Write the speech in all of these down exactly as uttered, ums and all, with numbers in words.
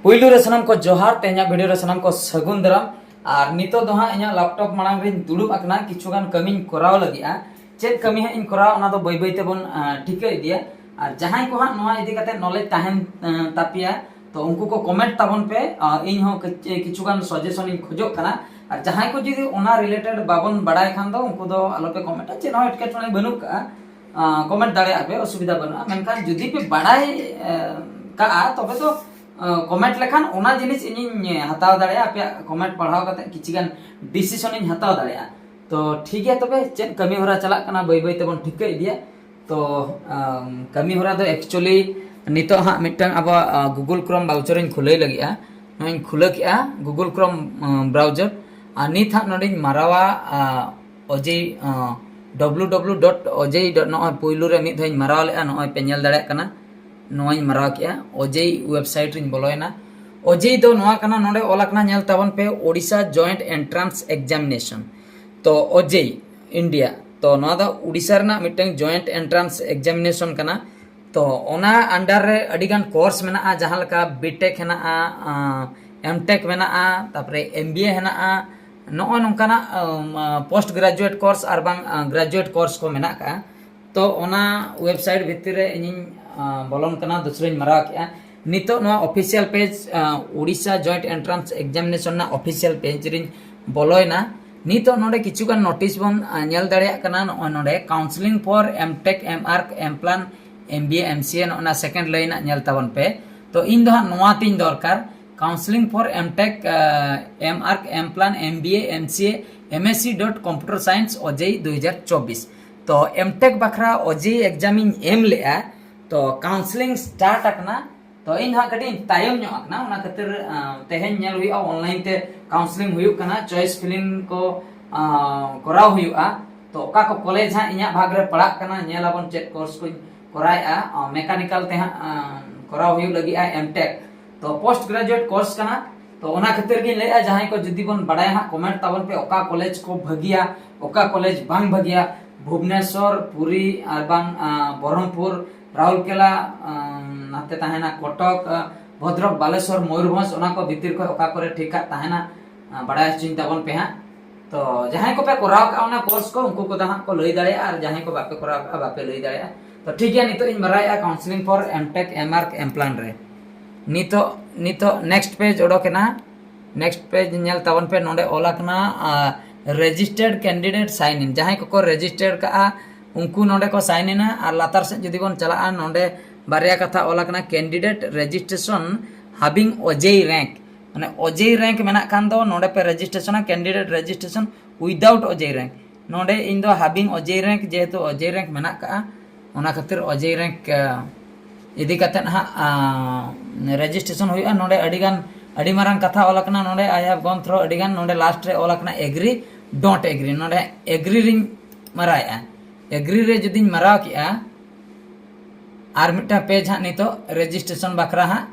ᱯᱩᱭᱞᱩ ᱨᱮ ᱥᱟᱱᱟᱢ ᱠᱚ ᱡᱚᱦᱟᱨ, ᱛᱮᱦᱮᱧᱟᱜ ᱵᱷᱤᱰᱤᱭᱳ ᱨᱮ ᱥᱟᱱᱟᱢ ᱠᱚ ᱥᱟᱹᱜᱩᱱ ᱫᱟᱨᱟᱢ᱾ ᱟᱨ ᱱᱤᱛᱚᱜ ᱫᱚ ᱦᱟᱸᱜ ᱤᱧᱟᱹᱜ ᱞᱮᱯᱴᱚᱯ ᱢᱟᱲᱟᱝ ᱨᱤᱧ ᱫᱩᱲᱩᱵ ᱟᱠᱟᱱᱟ, ᱠᱤᱪᱷᱩ ᱜᱟᱱ ᱠᱟᱹᱢᱤᱧ ᱠᱚᱨᱟᱣ ᱞᱟᱹᱜᱤᱫᱼᱟ᱾ ᱪᱮᱫ ᱠᱟᱹᱢᱤ ᱦᱟᱸᱜ ᱤᱧ ᱠᱚᱨᱟᱣᱟ, ᱚᱱᱟ ᱫᱚ ᱵᱟᱹᱭ ᱵᱟᱹᱭ ᱛᱮᱵᱚᱱ, ᱟᱸ, ᱴᱷᱤᱠᱟᱹ ᱤᱫᱤᱭᱟ᱾ ᱟᱨ ᱡᱟᱦᱟᱸᱭ ᱠᱚ ᱦᱟᱸᱜ ᱱᱚᱣᱟ ᱤᱫᱤ ᱠᱟᱛᱮ ᱱᱚᱞᱮᱡᱽ ᱛᱟᱦᱮᱱ, ᱟᱸ, ᱛᱟᱯᱮᱭᱟ, ᱛᱚ ᱩᱱᱠᱩ ᱠᱚ ᱠᱚᱢᱮᱱᱴ ᱛᱟᱵᱚᱱ ᱯᱮ᱾ ᱟᱸ, ᱤᱧ ᱦᱚᱸ ᱠᱤᱪ-, ᱠᱤᱪᱷᱩ ᱜᱟᱱ ᱥᱟᱡᱮᱥᱚᱱ ᱤᱧ ᱠᱷᱚᱡᱚᱜ ᱠᱟᱱᱟ᱾ ᱟᱨ ᱡᱟᱦᱟᱸᱭ ᱠᱚ ᱡᱩᱫᱤ ᱚᱱᱟ ᱨᱤᱞᱮᱴᱮᱰ ᱵᱟᱵᱚᱱ ᱵᱟᱲᱟᱭ ᱠᱷᱟᱱ ᱫᱚ, ᱩᱱᱠᱩ ᱫᱚ ᱟᱞᱚᱯᱮ ᱠᱚᱢᱮᱱᱴᱟ, ᱪᱮᱫ ᱦᱚᱸ ᱮᱴᱠᱮᱴᱚᱬᱮ ᱵᱟᱹᱱᱩᱜ ᱠᱟᱜᱼᱟ᱾ ᱟᱸ, ᱠᱚᱢᱮᱱᱴ ᱫᱟᱲᱮᱭᱟᱜᱼᱟ ᱯᱮ, ᱚᱥᱩᱵᱤᱫᱷᱟ ᱵᱟᱹᱱᱩᱜᱼᱟ᱾ ᱢᱮᱱᱠᱷᱟᱱ ᱡᱩᱫᱤ ᱯᱮ ᱵᱟᱲᱟᱭ, ᱮ, ᱠᱟᱜᱼᱟ, ᱛᱚᱵᱮ ᱫᱚ, ᱟᱸ, ᱠᱚᱢᱮᱱᱴ ᱞᱮᱠᱷᱟᱱ ᱚᱱᱟ ᱡᱤᱱᱤᱥ ᱤᱧᱤᱧ ᱦᱟᱛᱟᱣ ᱫᱟᱲᱮᱭᱟᱜᱼᱟ᱾ ᱟᱯᱮᱭᱟᱜ ᱠᱚᱢᱮᱱᱴ ᱯᱟᱲᱦᱟᱣ ᱠᱟᱛᱮ ᱠᱤᱪᱷᱤ ᱜᱟᱱ ᱰᱤᱥᱤᱥᱚᱱ ᱤᱧ ᱦᱟᱛᱟᱣ ᱫᱟᱲᱮᱭᱟᱜᱼᱟ᱾ ᱛᱚ ᱴᱷᱤᱠ ᱜᱮᱭᱟ, ᱛᱚᱵᱮ ᱪᱮᱫ ᱠᱟᱹᱢᱤ ᱦᱚᱨᱟ ᱪᱟᱞᱟᱜ ᱠᱟᱱᱟ, ᱵᱟᱹᱭ ᱵᱟᱹᱭ ᱛᱮᱵᱚᱱ ᱴᱷᱤᱠᱟᱹ ᱤᱫᱤᱭᱟ᱾ ᱛᱚ, ᱟᱢ, ᱠᱟᱹᱢᱤ ᱦᱚᱨᱟ ᱫᱚ actually ᱱᱤᱛᱚᱜ ᱦᱟᱸᱜ ᱢᱤᱫᱴᱟᱝ ᱟᱵᱚᱣᱟᱜ, ᱟ, Google Chrome browser ᱤᱧ ᱠᱷᱩᱞᱟᱹᱣ ᱞᱟᱹᱜᱤᱫᱼᱟ᱾ ᱱᱚᱣᱟᱧ ᱠᱷᱩᱞᱟᱹᱣ ᱠᱮᱜᱼᱟ, Google Chrome, ᱟᱢ, browser᱾ ᱟᱨ ᱱᱤᱛ ᱦᱟᱸᱜ ᱱᱚᱰᱮᱧ ᱢᱟᱨᱟᱣᱟ, ᱟ, ᱚᱡᱮᱭ, ᱟ, ᱰᱚᱵᱞᱩ ᱰᱚᱵᱞᱩ ᱰᱚᱴ ᱚᱡᱮᱭ ᱰᱚᱴ, ᱱᱚᱜᱼᱚᱭ ᱯᱩᱭᱞᱩ ᱨᱮ ᱢᱤᱫ ᱫᱷᱟᱣ ᱤᱧ ᱢᱟᱨᱟᱣ ᱞᱮᱜᱼᱟ, ᱱᱚᱜᱼᱚᱭ ᱯᱮ ᱧᱮᱞ ᱫᱟᱲᱮᱭᱟᱜ ᱠᱟᱱᱟ᱾ ᱱᱚᱣᱟᱧ ᱢᱟᱨᱟᱣ ᱠᱮᱜᱼᱟ, ᱚᱡᱮᱭ ᱣᱮᱵᱥᱟᱭᱤᱴ ᱨᱤᱧ ᱵᱚᱞᱚᱭᱮᱱᱟ᱾ ᱚᱡᱮᱭ ᱫᱚ ᱱᱚᱣᱟ ᱠᱟᱱᱟ, ᱱᱚᱰᱮ ᱚᱞ ᱟᱠᱟᱱᱟ, ᱧᱮᱞ ᱛᱟᱵᱚᱱ ᱯᱮ, ᱳᱰᱤᱥᱟ ᱡᱚᱭᱮᱱᱴ ᱮᱱᱴᱨᱟᱱᱥ ᱮᱠᱡᱟᱢᱤᱱᱮᱥᱚᱱ᱾ ᱛᱚ ᱚᱡᱮᱭ ᱤᱱᱰᱤᱭᱟ, ᱛᱚ ᱱᱚᱣᱟ ᱫᱚ ᱩᱰᱤᱥᱟ ᱨᱮᱱᱟᱜ ᱢᱤᱫᱴᱟᱝ ᱡᱚᱭᱮᱱᱴ ᱮᱱᱴᱨᱟᱱᱥ ᱮᱠᱡᱟᱢᱤᱱᱮᱥᱚᱱ ᱠᱟᱱᱟ᱾ ᱛᱚ ᱚᱱᱟ ᱟᱱᱰᱟᱨ ᱨᱮ ᱟᱹᱰᱤᱜᱟᱱ ᱠᱳᱨᱥ ᱢᱮᱱᱟᱜᱼᱟ, ᱡᱟᱦᱟᱸ ᱞᱮᱠᱟ ᱵᱤᱴᱮᱠ ᱦᱮᱱᱟᱜᱼᱟ, ᱮᱢᱴᱮᱠ ᱢᱮᱱᱟᱜᱼᱟ, ᱛᱟᱨᱯᱚᱨᱮ ᱮᱢᱵᱤᱮ ᱦᱮᱱᱟᱜᱼᱟ᱾ ᱱᱚᱜᱼᱚᱭ ᱱᱚᱝᱠᱟᱱᱟᱜ ᱯᱳᱥᱴ ᱜᱨᱟᱡᱩᱭᱮᱴ ᱠᱳᱨᱥ ᱟᱨ ᱵᱟᱝ ᱜᱨᱟᱡᱩᱭᱮᱴ ᱠᱳᱨᱥ ᱠᱚ ᱢᱮᱱᱟᱜ ᱟᱠᱟᱫᱼᱟ᱾ ᱛᱚ ᱚᱱᱟ ᱣᱮᱵᱥᱟᱭᱤᱴ ᱵᱷᱤᱛᱤᱨ ᱨᱮ ᱤᱧᱤᱧ, ᱟ, ᱵᱚᱞᱚᱱ ᱠᱟᱱᱟ, ᱫᱩᱥᱨᱟᱧ ᱢᱟᱨᱟᱣ ᱠᱮᱜᱼᱟ᱾ ᱱᱤᱛᱚᱜ ᱱᱚᱣᱟ ᱚᱯᱷᱤᱥᱤᱭᱟᱞ ᱯᱮᱡᱽ, ᱟ, ᱩᱰᱤᱥᱟ ᱡᱚᱭᱮᱱᱴ ᱮᱱᱴᱨᱟᱱᱥ ᱮᱠᱡᱟᱢᱤᱱᱮᱥᱚᱱ ᱨᱮᱱᱟᱜ ᱚᱯᱷᱤᱥᱤᱭᱟᱞ ᱯᱮᱡᱽ ᱨᱤᱧ ᱵᱚᱞᱚᱭᱮᱱᱟ᱾ ᱱᱤᱛᱚᱜ ᱱᱚᱰᱮ ᱠᱤᱪᱷᱩ ᱜᱟᱱ ᱱᱳᱴᱤᱥ ᱵᱚᱱ, ᱟ, ᱧᱮᱞ ᱫᱟᱲᱮᱭᱟᱜ ᱠᱟᱱᱟ᱾ ᱱᱚᱜᱼᱚᱭ ᱱᱚᱰᱮ counselling for M.Tech, M.Arch, M.Plan, M.B.A., M.C.A., ᱱᱚᱜᱼᱚ ᱱᱟ ᱥᱮᱠᱮᱱᱰ ᱞᱟᱭᱤᱱ ᱦᱟᱸᱜ ᱧᱮᱞ ᱛᱟᱵᱚᱱ ᱯᱮ᱾ ᱛᱚ ᱤᱧ ᱫᱚ ᱦᱟᱸᱜ ᱱᱚᱣᱟ ᱛᱤᱧ ᱫᱚᱨᱠᱟᱨ, counselling for M.Tech, ᱟ, M.Arch, M.Plan, M.B.A., M.C.A., M.Sc. dot computer science ᱚᱡᱮᱭ ᱫᱩ ᱦᱟᱡᱟᱨ ᱪᱚᱵᱵᱤᱥ᱾ ᱛᱚ ᱮᱢᱴᱮᱠ ᱵᱟᱠᱷᱨᱟ ᱚᱡᱮᱭ ᱮᱠᱡᱟᱢ ᱤᱧ ᱮᱢ ᱞᱮᱜᱼᱟ᱾ ᱛᱚ ᱠᱟᱣᱩᱱᱥᱮᱞᱤᱝ ᱥᱴᱟᱨᱴ ᱟᱠᱟᱱᱟ᱾ ᱛᱚ ᱤᱧ ᱫᱚ ᱦᱟᱸᱜ ᱠᱟᱹᱴᱤᱡ ᱤᱧ ᱛᱟᱭᱚᱢ ᱧᱚᱜ ᱟᱠᱟᱱᱟ, ᱚᱱᱟ ᱠᱷᱟᱹᱛᱤᱨ, ᱟᱸ, ᱛᱮᱦᱮᱧ ᱧᱮᱞ ᱦᱩᱭᱩᱜᱼᱟ, ᱚᱱᱞᱟᱭᱤᱱ ᱛᱮ ᱠᱟᱣᱩᱱᱥᱮᱞᱤᱝ ᱦᱩᱭᱩᱜ ᱠᱟᱱᱟ, ᱪᱚᱭᱮᱥ ᱯᱷᱤᱞᱤᱝ ᱠᱚ, ᱟᱸ, ᱠᱚᱨᱟᱣ ᱦᱩᱭᱩᱜᱼᱟ᱾ ᱛᱚ ᱚᱠᱟ ᱠᱚ ᱠᱚᱞᱮᱡᱽ ᱦᱟᱸᱜ ᱤᱧᱟᱹᱜ ᱵᱷᱟᱜᱽ ᱨᱮ ᱯᱟᱲᱟᱜ ᱠᱟᱱᱟ, ᱧᱮᱞ ᱟᱵᱚᱱ ᱪᱮᱫ ᱠᱳᱨᱥ ᱠᱚᱧ ᱠᱚᱨᱟᱣᱮᱫᱼᱟ᱾ ᱟᱸ, ᱢᱮᱠᱟᱱᱤᱠᱟᱞ ᱛᱮ ᱦᱟᱸᱜ, ᱟᱸ, ᱠᱚᱨᱟᱣ ᱦᱩᱭᱩᱜ ᱞᱟᱹᱜᱤᱫᱼᱟ ᱮᱢᱴᱮᱠ᱾ ᱛᱚ ᱯᱳᱥᱴ ᱜᱨᱟᱡᱩᱭᱮᱴ ᱠᱳᱨᱥ ᱠᱟᱱᱟ᱾ ᱛᱚ ᱚᱱᱟ ᱠᱷᱟᱹᱛᱤᱨ ᱜᱤᱧ ᱞᱟᱹᱭᱮᱫᱼᱟ, ᱡᱟᱦᱟᱸᱭ ᱠᱚ ᱡᱩᱫᱤ ᱵᱚᱱ ᱵᱟᱲᱟᱭᱟ ᱦᱟᱸᱜ, ᱠᱚᱢᱮᱱᱴ ᱛᱟᱵᱚᱱ ᱯᱮ, ᱚᱠᱟ ᱠᱚᱞᱮᱡᱽ ᱠᱚ ᱵᱷᱟᱹᱜᱤᱭᱟ, ᱚᱠᱟ ᱠᱚᱞᱮᱡᱽ ᱵᱟᱝ ᱵᱷᱟᱹᱜᱤᱭᱟ᱾ ᱵᱷᱩᱵᱽᱱᱮᱥᱚᱨ, ᱯᱩᱨᱤ ᱟᱨ ᱵᱟᱝ, ᱟᱸ, ᱵᱚᱦᱨᱚᱢᱯᱩᱨ, ᱨᱟᱩᱨᱠᱮᱞᱟ, ᱟᱸ, ᱱᱟᱛᱮ ᱛᱟᱦᱮᱱᱟ ᱠᱚᱴᱚᱠ, ᱟᱸ, ᱵᱷᱚᱫᱨᱚᱠ, ᱵᱟᱞᱮᱥᱚᱨ, ᱢᱚᱭᱩᱨᱵᱷᱚᱸᱡᱽ, ᱚᱱᱟ ᱠᱚ ᱵᱷᱤᱛᱤᱨ ᱠᱷᱚᱱ ᱚᱠᱟ ᱠᱚᱨᱮ ᱴᱷᱤᱠ ᱦᱟᱸᱜ ᱛᱟᱦᱮᱱᱟ, ᱟᱸ, ᱵᱟᱲᱟᱭ ᱦᱚᱪᱚᱧ ᱛᱟᱵᱚᱱ ᱯᱮ ᱦᱟᱸᱜ᱾ ᱛᱚ ᱡᱟᱦᱟᱸᱭ ᱠᱚᱯᱮ ᱠᱚᱨᱟᱣ ᱠᱟᱜᱼᱟ ᱚᱱᱟ ᱠᱳᱨᱥ ᱠᱚ, ᱩᱱᱠᱩ ᱠᱚᱫᱚ ᱦᱟᱸᱜ ᱠᱚ ᱞᱟᱹᱭ ᱫᱟᱲᱮᱭᱟᱜᱼᱟ, ᱟᱨ ᱡᱟᱦᱟᱸᱭ ᱠᱚ ᱵᱟᱯᱮ ᱠᱚᱨᱟᱣ ᱠᱟᱜᱼᱟ ᱵᱟᱯᱮ ᱞᱟᱹᱭ ᱫᱟᱲᱮᱭᱟᱜᱼᱟ᱾ ᱛᱚ ᱴᱷᱤᱠ ᱜᱮᱭᱟ, ᱱᱤᱛᱚᱜ ᱤᱧ ᱢᱟᱨᱟᱣᱮᱫᱼᱟ counselling for M.Tech, M.Arch, M.Plan ᱨᱮ᱾ ᱱᱤᱛᱚᱜ, ᱱᱤᱛᱚᱜ next page ᱚᱰᱚᱠ ᱮᱱᱟ᱾ Next page ᱧᱮᱞ ᱛᱟᱵᱚᱱ ᱯᱮ, ᱱᱚᱰᱮ ᱚᱞ ᱟᱠᱟᱱᱟ, ᱟᱸ, registered candidate sign in᱾ ᱡᱟᱦᱟᱸᱭ ᱠᱚᱠᱚ register ᱠᱟᱜᱼᱟ ᱩᱱᱠᱩ ᱱᱚᱰᱮ ᱠᱚ sign ᱤᱱᱟ᱾ ᱟᱨ ᱞᱟᱛᱟᱨ ᱥᱮᱫ ᱡᱩᱫᱤ ᱵᱚᱱ ᱪᱟᱞᱟᱜᱼᱟ, ᱱᱚᱰᱮ ᱵᱟᱨᱭᱟ ᱠᱟᱛᱷᱟ ᱚᱞ ᱟᱠᱟᱱᱟ, candidate registration having ᱚᱡᱮᱭ rank᱾ ᱢᱟᱱᱮ ᱚᱡᱮᱭ rank ᱢᱮᱱᱟᱜ ᱠᱷᱟᱱ ᱫᱚ ᱱᱚᱰᱮ ᱯᱮ ᱨᱮᱡᱤᱥᱴᱨᱮᱥᱚᱱᱟ, candidate registration without ᱚᱡᱮᱭ rank᱾ ᱱᱚᱰᱮ ᱤᱧ ᱫᱚ having ᱚᱡᱮᱭ rank, ᱡᱮᱦᱮᱛᱩ ᱚᱡᱮᱭ rank ᱢᱮᱱᱟᱜ ᱠᱟᱜᱼᱟ, ᱚᱱᱟ ᱠᱷᱟᱹᱛᱤᱨ ᱚᱡᱮᱭ rank, ᱟᱸ, ᱤᱫᱤ ᱠᱟᱛᱮᱫ ᱦᱟᱸᱜ, ᱟᱸ, ᱨᱮᱡᱤᱥᱴᱨᱮᱥᱚᱱ ᱦᱩᱭᱩᱜᱼᱟ᱾ ᱱᱚᱰᱮ ᱟᱹᱰᱤᱜᱟᱱ, ᱟᱹᱰᱤ ᱢᱟᱨᱟᱝ ᱠᱟᱛᱷᱟ ᱚᱞ ᱟᱠᱟᱱᱟ ᱱᱚᱰᱮ, I have gone through ᱟᱹᱰᱤᱜᱟᱱ᱾ ᱱᱚᱰᱮ ᱞᱟᱥᱴ ᱨᱮ ᱚᱞ ᱟᱠᱟᱱᱟ agree, don't agree᱾ ᱱᱚᱰᱮ agree ᱨᱤᱧ ᱢᱟᱨᱟᱣᱮᱫᱼᱟ᱾ agree ᱨᱮ ᱡᱩᱫᱤᱧ ᱢᱟᱨᱟᱣ ᱠᱮᱜᱼᱟ, ᱟᱨ ᱢᱤᱫᱴᱟᱝ ᱯᱮᱡᱽ ᱦᱟᱸᱜ ᱱᱤᱛᱚᱜ ᱨᱮᱡᱤᱥᱴᱨᱮᱥᱚᱱ ᱵᱟᱠᱷᱨᱟ ᱦᱟᱸᱜ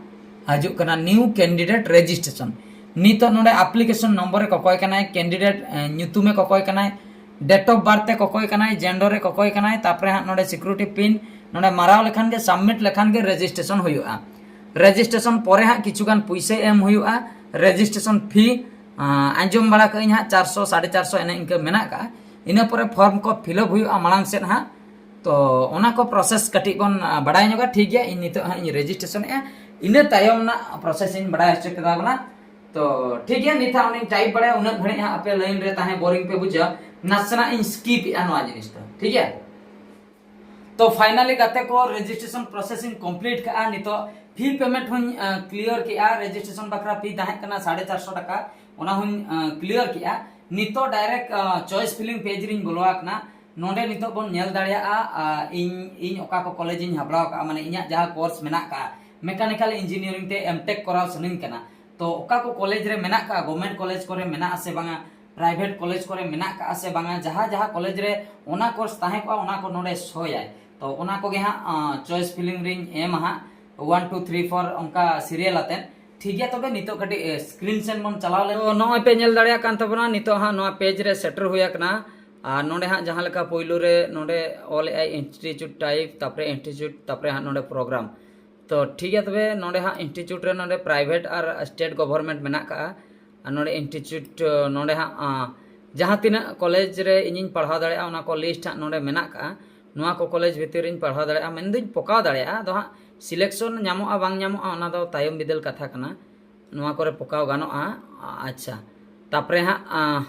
ᱦᱤᱡᱩᱜ ᱠᱟᱱᱟ, new candidate registration᱾ ᱱᱤᱛᱚᱜ ᱱᱚᱰᱮ application number ᱮ ᱠᱚᱠᱚᱭ ᱠᱟᱱᱟᱭ, candidate, ᱮ, ᱧᱩᱛᱩᱢᱮ ᱠᱚᱠᱚᱭ ᱠᱟᱱᱟᱭ, date of birth ᱮ ᱠᱚᱠᱚᱭ ᱠᱟᱱᱟᱭ, gender ᱮ ᱠᱚᱠᱚᱭ ᱠᱟᱱᱟᱭ, ᱛᱟᱯᱚᱨᱮ ᱦᱟᱸᱜ ᱱᱚᱰᱮ security pin ᱱᱚᱰᱮ ᱢᱟᱨᱟᱣ ᱞᱮᱠᱷᱟᱱ ᱜᱮ, submit ᱞᱮᱠᱷᱟᱱ ᱜᱮ ᱨᱮᱡᱤᱥᱴᱨᱮᱥᱚᱱ ᱦᱩᱭᱩᱜᱼᱟ᱾ ᱨᱮᱡᱤᱥᱴᱨᱮᱥᱚᱱ ᱯᱚᱨᱮ ᱦᱟᱸᱜ ᱠᱤᱪᱷᱩᱜᱟᱱ ᱯᱩᱭᱥᱟᱹ ᱮᱢ ᱦᱩᱭᱩᱜᱼᱟ᱾ ᱨᱮᱡᱤᱥᱴᱨᱮᱥᱚᱱ ᱯᱷᱤ, ᱟᱸ, ᱟᱸᱡᱚᱢ ᱵᱟᱲᱟ ᱠᱟᱜ ᱟᱹᱧ ᱦᱟᱸᱜ ᱪᱟᱨᱥᱚ, ᱥᱟᱲᱮ ᱪᱟᱨᱥᱚ ᱮᱱᱮ ᱤᱱᱠᱟᱹ ᱢᱮᱱᱟᱜ ᱠᱟᱜᱼᱟ᱾ ᱤᱱᱟᱹ ᱯᱚᱨᱮ ᱯᱷᱚᱨᱢ ᱠᱚ ᱯᱷᱤᱞᱟᱯ ᱦᱩᱭᱩᱜᱼᱟ ᱢᱟᱲᱟᱝ ᱥᱮᱫ ᱦᱟᱸᱜ᱾ ᱛᱚ ᱚᱱᱟ ᱠᱚ ᱯᱨᱚᱥᱮᱥ ᱠᱟᱹᱴᱤᱡ ᱵᱚᱱ, ᱟᱸ, ᱵᱟᱲᱟᱭ ᱧᱚᱜᱟ᱾ ᱴᱷᱤᱠ ᱜᱮᱭᱟ, ᱤᱧ ᱱᱤᱛᱚᱜ ᱦᱟᱸᱜ ᱤᱧ ᱨᱮᱡᱤᱥᱴᱨᱮᱥᱚᱱᱮᱜᱼᱟ, ᱤᱱᱟᱹ ᱛᱟᱭᱚᱢ ᱨᱮᱱᱟᱜ ᱯᱨᱚᱥᱮᱥ ᱤᱧ ᱵᱟᱲᱟᱭ ᱦᱚᱪᱚ ᱠᱮᱫᱟ ᱵᱚᱱᱟ᱾ ᱛᱚ ᱴᱷᱤᱠ ᱜᱮᱭᱟ, ᱱᱤᱛ ᱦᱟᱸᱜ ᱚᱱᱮᱧ ᱴᱟᱭᱤᱯ ᱵᱟᱲᱟᱭᱟ, ᱩᱱᱟᱹᱜ ᱜᱷᱟᱹᱲᱤᱡ ᱦᱟᱸᱜ ᱟᱯᱮ ᱞᱟᱭᱤᱱ ᱨᱮ ᱛᱟᱦᱮᱸ ᱵᱳᱨᱤᱝ ᱯᱮ ᱵᱩᱡᱟ, ᱱᱟᱥᱮᱱᱟᱜ ᱤᱧ ᱥᱠᱤᱯ ᱮᱜᱼᱟ ᱱᱚᱣᱟ ᱡᱤᱱᱤᱥ ᱫᱚ, ᱴᱷᱤᱠ ᱜᱮᱭᱟ᱾ ᱛᱚ ᱯᱷᱟᱭᱱᱟᱞᱤ ᱜᱟᱛᱮ ᱠᱚ, ᱨᱮᱡᱤᱥᱴᱨᱮᱥᱚᱱ ᱯᱨᱚᱥᱮᱥ ᱤᱧ ᱠᱚᱢᱯᱞᱤᱴ ᱠᱟᱜᱼᱟ᱾ ᱱᱤᱛᱚᱜ ᱯᱷᱤ ᱯᱮᱢᱮᱱᱴ ᱦᱚᱸᱧ, ᱟᱸ, ᱠᱞᱤᱭᱟᱨ ᱠᱮᱜᱼᱟ᱾ ᱨᱮᱡᱤᱥᱴᱨᱮᱥᱚᱱ ᱵᱟᱠᱷᱨᱟ ᱯᱷᱤ ᱛᱟᱦᱮᱸ ᱠᱟᱱᱟ ᱥᱟᱲᱮ ᱪᱟᱨᱥᱚ ᱴᱟᱠᱟ, ᱚᱱᱟ ᱦᱚᱸᱧ, ᱟᱸ, ᱠᱞᱤᱭᱟᱨ ᱠᱮᱜᱼᱟ᱾ ᱱᱤᱛᱚᱜ ᱰᱟᱭᱨᱮᱠᱴ, ᱟᱸ, ᱪᱚᱭᱮᱥ ᱯᱷᱤᱞᱤᱝ ᱯᱮᱡᱽ ᱨᱤᱧ ᱵᱚᱞᱚ ᱟᱠᱟᱱᱟ᱾ ᱱᱚᱰᱮ ᱱᱤᱛᱚᱜ ᱵᱚᱱ ᱧᱮᱞ ᱫᱟᱲᱮᱭᱟᱜᱼᱟ, ᱟᱸ, ᱤᱧ, ᱤᱧ ᱚᱠᱟ ᱠᱚ ᱠᱚᱞᱮᱡᱽ ᱤᱧ ᱦᱟᱯᱲᱟᱣ ᱠᱟᱜᱼᱟ, ᱢᱟᱱᱮ ᱤᱧᱟᱹᱜ ᱡᱟᱦᱟᱸ ᱠᱳᱨᱥ ᱢᱮᱱᱟᱜ ᱠᱟᱜᱼᱟ, ᱢᱮᱠᱟᱱᱤᱠᱟᱞ ᱤᱧᱡᱤᱱᱤᱭᱟᱨᱤᱝ ᱛᱮ M.Tech ᱠᱚᱨᱟᱣ ᱥᱟᱱᱟᱧ ᱠᱟᱱᱟ᱾ ᱛᱚ ᱚᱠᱟ ᱠᱚ ᱠᱚᱞᱮᱡᱽ ᱨᱮ ᱢᱮᱱᱟᱜ ᱠᱟᱜᱼᱟ, ᱜᱚᱵᱷᱢᱮᱱᱴ ᱠᱚᱞᱮᱡᱽ ᱠᱚᱨᱮ ᱢᱮᱱᱟᱜᱼᱟ ᱥᱮ ᱵᱟᱝᱟ, ᱯᱨᱟᱭᱵᱷᱮᱴ ᱠᱚᱞᱮᱡᱽ ᱠᱚᱨᱮ ᱢᱮᱱᱟᱜ ᱠᱟᱜᱼᱟ ᱥᱮ ᱵᱟᱝᱟ, ᱡᱟᱦᱟᱸ ᱡᱟᱦᱟᱸ ᱠᱚᱞᱮᱡᱽ ᱨᱮ ᱚᱱᱟ ᱠᱳᱨᱥ ᱛᱟᱦᱮᱸ ᱠᱚᱜᱼᱟ, ᱚᱱᱟ ᱠᱚ ᱱᱚᱰᱮ ᱥᱳᱭᱟᱭ᱾ ᱛᱚ ᱚᱱᱟ ᱠᱚᱜᱮ ᱦᱟᱸᱜ, ᱟᱸ, ᱪᱚᱭᱮᱥ ᱯᱷᱤᱞᱤᱝ ᱨᱤᱧ ᱮᱢᱟ ᱦᱟᱸᱜ, one two three four ᱚᱱᱠᱟ ᱥᱤᱨᱤᱭᱟᱞ ᱟᱛᱮᱫ᱾ ᱴᱷᱤᱠ ᱜᱮᱭᱟ, ᱛᱚᱵᱮ ᱱᱤᱛᱚᱜ ᱠᱟᱹᱴᱤᱡ, ᱮ, ᱥᱠᱨᱤᱱ ᱥᱮᱱ ᱵᱚᱱ ᱪᱟᱞᱟᱣ ᱞᱮᱱ᱾ ᱛᱚ ᱱᱚᱜᱼᱚᱭ ᱯᱮ ᱧᱮᱞ ᱫᱟᱲᱮᱭᱟᱜ ᱠᱟᱱ ᱛᱟᱵᱚᱱᱟ, ᱱᱤᱛᱚᱜ ᱦᱟᱸᱜ ᱱᱚᱣᱟ ᱯᱮᱡᱽ ᱨᱮ ᱥᱮᱴᱮᱨ ᱦᱩᱭ ᱟᱠᱟᱱᱟ᱾ ᱟᱨ ᱱᱚᱰᱮ ᱦᱟᱸᱜ ᱡᱟᱦᱟᱸ ᱞᱮᱠᱟ ᱯᱳᱭᱞᱳ ᱨᱮ ᱱᱚᱰᱮ ᱚᱞ ᱮᱜᱼᱟᱭ institute type, ᱛᱟᱯᱚᱨᱮ institute, ᱛᱟᱯᱚᱨᱮ ᱦᱟᱸᱜ ᱱᱚᱰᱮ program᱾ ᱛᱚ ᱴᱷᱤᱠ ᱜᱮᱭᱟ, ᱛᱚᱵᱮ ᱱᱚᱰᱮ ᱦᱟᱸᱜ ᱤᱱᱥᱴᱤᱴᱭᱩᱴ ᱨᱮ ᱱᱚᱰᱮ ᱯᱨᱟᱭᱵᱷᱮᱴ ᱟᱨ ᱥᱴᱮᱴ ᱜᱚᱵᱷᱚᱨᱱᱢᱮᱱᱴ ᱢᱮᱱᱟᱜ ᱠᱟᱜᱼᱟ᱾ ᱟᱨ ᱱᱚᱰᱮ ᱤᱱᱥᱴᱤᱴᱭᱩᱴ, ᱱᱚᱰᱮ ᱦᱟᱸᱜ ᱟᱸ, ᱡᱟᱦᱟᱸ ᱛᱤᱱᱟᱹᱜ ᱠᱚᱞᱮᱡᱽ ᱨᱮ ᱤᱧᱤᱧ ᱯᱟᱲᱦᱟᱣ ᱫᱟᱲᱮᱭᱟᱜᱼᱟ, ᱚᱱᱟ ᱠᱚ ᱞᱤᱥᱴ ᱦᱟᱸᱜ ᱱᱚᱰᱮ ᱢᱮᱱᱟᱜ ᱠᱟᱜᱼᱟ᱾ ᱱᱚᱣᱟ ᱠᱚ ᱠᱚᱞᱮᱡᱽ ᱵᱷᱤᱛᱤᱨ ᱨᱤᱧ ᱯᱟᱲᱦᱟᱣ ᱫᱟᱲᱮᱭᱟᱜᱼᱟ, ᱢᱮᱱᱫᱚᱧ ᱯᱚᱠᱟᱣ ᱫᱟᱲᱮᱭᱟᱜᱼᱟ᱾ ᱟᱫᱚ ᱦᱟᱸᱜ ᱥᱤᱞᱮᱠᱥᱚᱱ ᱧᱟᱢᱚᱜᱼᱟ ᱵᱟᱝ ᱧᱟᱢᱚᱜᱼᱟ, ᱚᱱᱟ ᱫᱚ ᱛᱟᱭᱚᱢ ᱵᱤᱫᱟᱹᱞ ᱠᱟᱛᱷᱟ ᱠᱟᱱᱟ᱾ ᱱᱚᱣᱟ ᱠᱚᱨᱮ ᱯᱚᱠᱟᱣ ᱜᱟᱱᱚᱜᱼᱟ᱾ ᱟᱪᱪᱷᱟ, ᱛᱟᱯᱚᱨᱮ ᱦᱟᱸᱜ ᱟᱸ,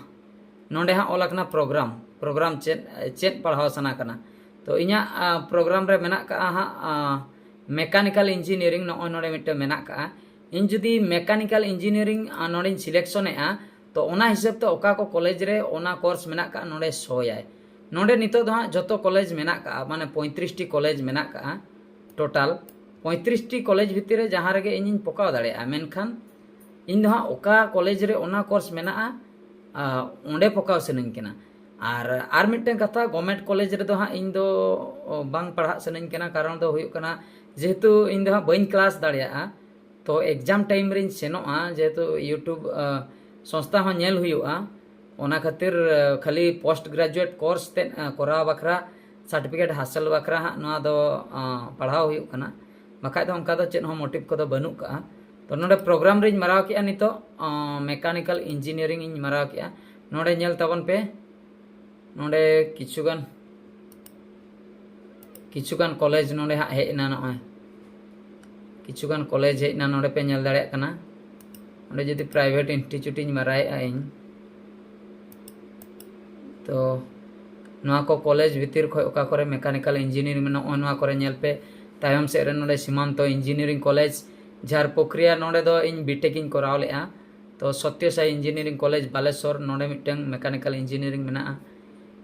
ᱱᱚᱰᱮ ᱦᱟᱸᱜ ᱚᱞ ᱟᱠᱟᱱᱟ ᱯᱨᱳᱜᱨᱟᱢ᱾ ᱯᱨᱳᱜᱨᱟᱢ ᱪᱮᱫ, ᱪᱮᱫ ᱯᱟᱲᱦᱟᱣ ᱥᱟᱱᱟ ᱠᱟᱱᱟ? ᱛᱚ ᱤᱧᱟᱹᱜ ᱯᱨᱳᱜᱨᱟᱢ ᱨᱮ ᱢᱮᱱᱟᱜ ᱠᱟᱜᱼᱟ ᱦᱟᱸᱜ ᱢᱮᱠᱟᱱᱤᱠᱟᱞ ᱤᱧᱡᱤᱱᱤᱭᱟᱨᱤᱝ, ᱱᱚᱜᱼᱚᱭ ᱱᱚᱰᱮ ᱢᱤᱫᱴᱮᱱ ᱢᱮᱱᱟᱜ ᱠᱟᱜᱼᱟ᱾ ᱤᱧ ᱡᱩᱫᱤ ᱢᱮᱠᱟᱱᱤᱠᱟᱞ ᱤᱧᱡᱤᱱᱤᱭᱟᱨᱤᱝ ᱱᱚᱰᱮᱧ ᱥᱤᱞᱮᱠᱥᱚᱱᱮᱜᱼᱟ, ᱛᱚ ᱚᱱᱟ ᱦᱤᱥᱟᱹᱵ ᱛᱮ ᱚᱠᱟ ᱠᱚ ᱠᱚᱞᱮᱡᱽ ᱨᱮ ᱚᱱᱟ ᱠᱳᱨᱥ ᱢᱮᱱᱟᱜ ᱠᱟᱜᱼᱟ, ᱱᱚᱰᱮ ᱥᱳᱭᱟᱭ᱾ ᱱᱚᱰᱮ ᱱᱤᱛᱚᱜ ᱫᱚ ᱦᱟᱸᱜ ᱡᱚᱛᱚ ᱠᱚᱞᱮᱡᱽ ᱢᱮᱱᱟᱜ ᱠᱟᱜᱼᱟ, ᱢᱟᱱᱮ ᱯᱚᱸᱭᱛᱨᱤᱥ ᱴᱤ ᱠᱚᱞᱮᱡᱽ ᱢᱮᱱᱟᱜ ᱠᱟᱜᱼᱟ᱾ ᱴᱳᱴᱟᱞ ᱯᱚᱸᱭᱛᱨᱤᱥ ᱴᱤ ᱠᱚᱞᱮᱡᱽ ᱵᱷᱤᱛᱤᱨ ᱨᱮ ᱡᱟᱦᱟᱸ ᱨᱮᱜᱮ ᱤᱧᱤᱧ ᱯᱚᱠᱟᱣ ᱫᱟᱲᱮᱭᱟᱜᱼᱟ, ᱢᱮᱱᱠᱷᱟᱱ ᱤᱧ ᱫᱚ ᱦᱟᱸᱜ ᱚᱠᱟ ᱠᱚᱞᱮᱡᱽ ᱨᱮ ᱚᱱᱟ ᱠᱳᱨᱥ ᱢᱮᱱᱟᱜᱼᱟ, ᱟᱸ, ᱚᱸᱰᱮ ᱯᱚᱠᱟᱣ ᱥᱟᱱᱟᱧ ᱠᱟᱱᱟ᱾ ᱟᱨ ᱟᱨ ᱢᱤᱫᱴᱮᱱ ᱠᱟᱛᱷᱟ, ᱜᱚᱵᱷᱢᱮᱱᱴ ᱠᱚᱞᱮᱡᱽ ᱨᱮᱫᱚ ᱦᱟᱸᱜ ᱤᱧ ᱫᱚ ᱵᱟᱝ ᱯᱟᱲᱦᱟᱜ ᱥᱟᱱᱟᱧ ᱠᱟᱱᱟ᱾ ᱠᱟᱨᱚᱱ ᱫᱚ ᱦᱩᱭᱩᱜ ᱠᱟᱱᱟ, ᱡᱮᱦᱮᱛᱩ ᱤᱧ ᱫᱚ ᱦᱟᱸᱜ ᱵᱟᱹᱧ ᱠᱞᱟᱥ ᱫᱟᱲᱮᱭᱟᱜᱼᱟ, ᱛᱚ ᱮᱠᱡᱟᱢ ᱴᱟᱭᱤᱢ ᱨᱤᱧ ᱥᱮᱱᱚᱜᱼᱟ, ᱡᱮᱦᱮᱛᱩ ᱤᱭᱩᱴᱩᱵᱽ ᱥᱚᱝᱥᱛᱷᱟ ᱦᱚᱸ ᱧᱮᱞ ᱦᱩᱭᱩᱜᱼᱟ᱾ ᱚᱱᱟ ᱠᱷᱟᱹᱛᱤᱨ ᱠᱷᱟᱹᱞᱤ ᱯᱳᱥᱴ ᱜᱨᱮᱡᱩᱭᱮᱴ ᱠᱳᱨᱥ ᱛᱮᱫ ᱠᱚᱨᱟᱣ ᱵᱟᱠᱷᱨᱟ, ᱥᱟᱨᱴᱤᱯᱷᱤᱠᱮᱴ ᱦᱟᱥᱤᱞ ᱵᱟᱠᱷᱨᱟ ᱦᱟᱸᱜ ᱱᱚᱣᱟ ᱫᱚ ᱯᱟᱲᱦᱟᱣ ᱦᱩᱭᱩᱜ ᱠᱟᱱᱟ᱾ ᱵᱟᱠᱷᱟᱡ ᱫᱚ ᱚᱱᱠᱟ ᱫᱚ ᱪᱮᱫ ᱦᱚᱸ ᱢᱳᱴᱤᱵᱷ ᱠᱚᱫᱚ ᱵᱟᱹᱱᱩᱜ ᱠᱟᱜᱼᱟ᱾ ᱛᱚ ᱱᱚᱰᱮ ᱯᱨᱳᱜᱨᱟᱢ ᱨᱤᱧ ᱢᱟᱨᱟᱣ ᱠᱮᱜᱼᱟ ᱱᱤᱛᱚᱜ ᱢᱮᱠᱟᱱᱤᱠᱟᱞ ᱤᱧᱡᱤᱱᱤᱭᱟᱨᱤᱝ ᱤᱧ ᱢᱟᱨᱟᱣ ᱠᱮᱜᱼᱟ᱾ ᱱᱚᱰᱮ ᱧᱮᱞ ᱛᱟᱵᱚᱱ ᱯᱮ, ᱱᱚᱰᱮ ᱠᱤᱪᱷᱩᱜᱟᱱ ᱠᱤᱪᱷᱩᱜᱟᱱ ᱠᱚᱞᱮᱡᱽ ᱱᱚᱰᱮ ᱦᱟᱸᱜ ᱦᱮᱡ ᱮᱱᱟ᱾ ᱱᱚᱜᱼᱚᱭ ᱠᱤᱪᱷᱩᱜᱟᱱ ᱠᱚᱞᱮᱡᱽ ᱦᱮᱡ ᱮᱱᱟ, ᱱᱚᱰᱮ ᱯᱮ ᱧᱮᱞ ᱫᱟᱲᱮᱭᱟᱜ ᱠᱟᱱᱟ᱾ ᱚᱸᱰᱮ ᱡᱩᱫᱤ ᱯᱨᱟᱭᱵᱷᱮᱴ ᱤᱱᱥᱴᱤᱴᱭᱩᱴ ᱤᱧ ᱢᱟᱨᱟᱣᱮᱫᱼᱟ ᱤᱧ, ᱛᱚ ᱱᱚᱣᱟ ᱠᱚ ᱠᱚᱞᱮᱡᱽ ᱵᱷᱤᱛᱤᱨ ᱠᱷᱚᱱ ᱚᱠᱟ ᱠᱚᱨᱮ ᱢᱮᱠᱟᱱᱤᱠᱟᱞ ᱤᱧᱡᱤᱱᱤᱭᱟᱨᱤᱝ ᱢᱮᱱᱟᱜᱼᱟ, ᱱᱚᱜᱼᱚᱭ ᱱᱚᱣᱟ ᱠᱚᱨᱮ ᱧᱮᱞ ᱯᱮ᱾ ᱛᱟᱭᱚᱢ ᱥᱮᱫ ᱨᱮ ᱱᱚᱰᱮ ᱥᱤᱢᱟᱱᱛᱚ ᱤᱧᱡᱤᱱᱤᱭᱟᱨᱤᱝ ᱠᱚᱞᱮᱡᱽ ᱡᱷᱟᱨᱯᱩᱠᱷᱨᱤᱭᱟ, ᱱᱚᱰᱮ ᱫᱚ ᱤᱧ ᱵᱤᱴᱮᱠ ᱤᱧ ᱠᱚᱨᱟᱣ ᱞᱮᱫᱼᱟ᱾ ᱛᱚ ᱥᱚᱛᱭᱚ ᱥᱟᱭ ᱤᱧᱡᱤᱱᱤᱭᱟᱨᱤᱝ ᱠᱚᱞᱮᱡᱽ ᱵᱟᱞᱮᱥᱚᱨ, ᱱᱚᱰᱮ ᱢᱤᱫᱴᱟᱝ ᱢᱮᱠᱟᱱᱤᱠᱟᱞ ᱤᱧᱡᱤᱱᱤᱭᱟᱨᱤᱝ ᱢᱮᱱᱟᱜᱼᱟ᱾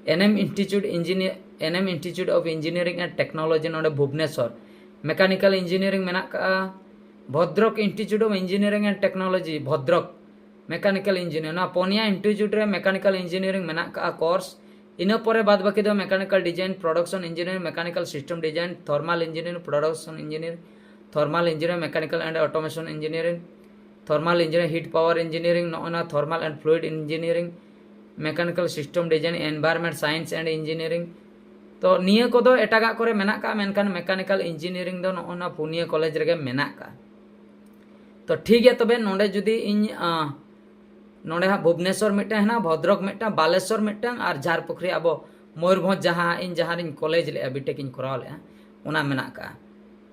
ᱮᱱ M institute engineer, N M institute of engineering and technology, ᱱᱚᱰᱮ ᱵᱷᱩᱵᱽᱱᱮᱥᱚᱨ᱾ ᱢᱮᱠᱟᱱᱤᱠᱟᱞ ᱤᱧᱡᱤᱱᱤᱭᱟᱨᱤᱝ ᱢᱮᱱᱟᱜ ᱠᱟᱜᱼᱟ᱾ Bhadrak institute of engineering and technology, Bhadrak. Mechanical engineer, ᱱᱚᱣᱟ ᱯᱚᱱᱭᱟ ᱤᱱᱥᱴᱤᱴᱭᱩᱴ ᱨᱮ ᱢᱮᱠᱟᱱᱤᱠᱟᱞ ᱤᱧᱡᱤᱱᱤᱭᱟᱨᱤᱝ ᱢᱮᱱᱟᱜ ᱠᱟᱜᱼᱟ ᱠᱳᱨᱥ᱾ ᱤᱱᱟᱹ ᱯᱚᱨᱮ ᱵᱟᱫ ᱵᱟᱹᱠᱤ ᱫᱚ mechanical design, production engineering, mechanical system design, thermal engineering, production engineering, thermal engineering, mechanical and automation engineering, thermal engineering, heat power engineering, ᱱᱚᱜᱼᱚ ᱱᱚᱣᱟ thermal and fluid engineering, mechanical system design, environment science and engineering, ᱛᱚ ᱱᱤᱭᱟᱹ ᱠᱚᱫᱚ ᱮᱴᱟᱜᱟᱜ ᱠᱚᱨᱮ ᱢᱮᱱᱟᱜ ᱠᱟᱜᱼᱟ, ᱢᱮᱱᱠᱷᱟᱱ ᱢᱮᱠᱟᱱᱤᱠᱟᱞ ᱤᱧᱡᱤᱱᱤᱭᱟᱨᱤᱝ ᱫᱚ ᱱᱚᱜᱼᱚ ᱱᱚᱣᱟ ᱯᱩᱱᱭᱟᱹ ᱠᱚᱞᱮᱡᱽ ᱨᱮᱜᱮ ᱢᱮᱱᱟᱜ ᱠᱟᱜᱼᱟ᱾ ᱛᱚ ᱴᱷᱤᱠ ᱜᱮᱭᱟ, ᱛᱚᱵᱮ ᱱᱚᱰᱮ ᱡᱩᱫᱤ ᱤᱧ ᱟᱸ, ᱱᱚᱰᱮ ᱦᱟᱸᱜ ᱵᱷᱩᱵᱽᱱᱮᱥᱚᱨ ᱢᱤᱫᱴᱟᱝ ᱦᱮᱱᱟᱜᱼᱟ, ᱵᱷᱚᱫᱨᱚᱠ ᱢᱤᱫᱴᱟᱝ, ᱵᱟᱞᱮᱥᱚᱨ ᱢᱤᱫᱴᱟᱝ ᱟᱨ ᱡᱷᱟᱲᱯᱩᱠᱷᱨᱤ ᱟᱵᱚ ᱢᱚᱭᱩᱨᱵᱷᱚᱸᱡᱽ ᱡᱟᱦᱟᱸ ᱤᱧ ᱡᱟᱦᱟᱸ ᱨᱤᱧ ᱠᱚᱞᱮᱡᱽ ᱞᱮᱜᱼᱟ, ᱵᱤᱴᱮᱠ ᱤᱧ ᱠᱚᱨᱟᱣ ᱞᱮᱜᱼᱟ, ᱚᱱᱟ ᱢᱮᱱᱟᱜ ᱠᱟᱜᱼᱟ᱾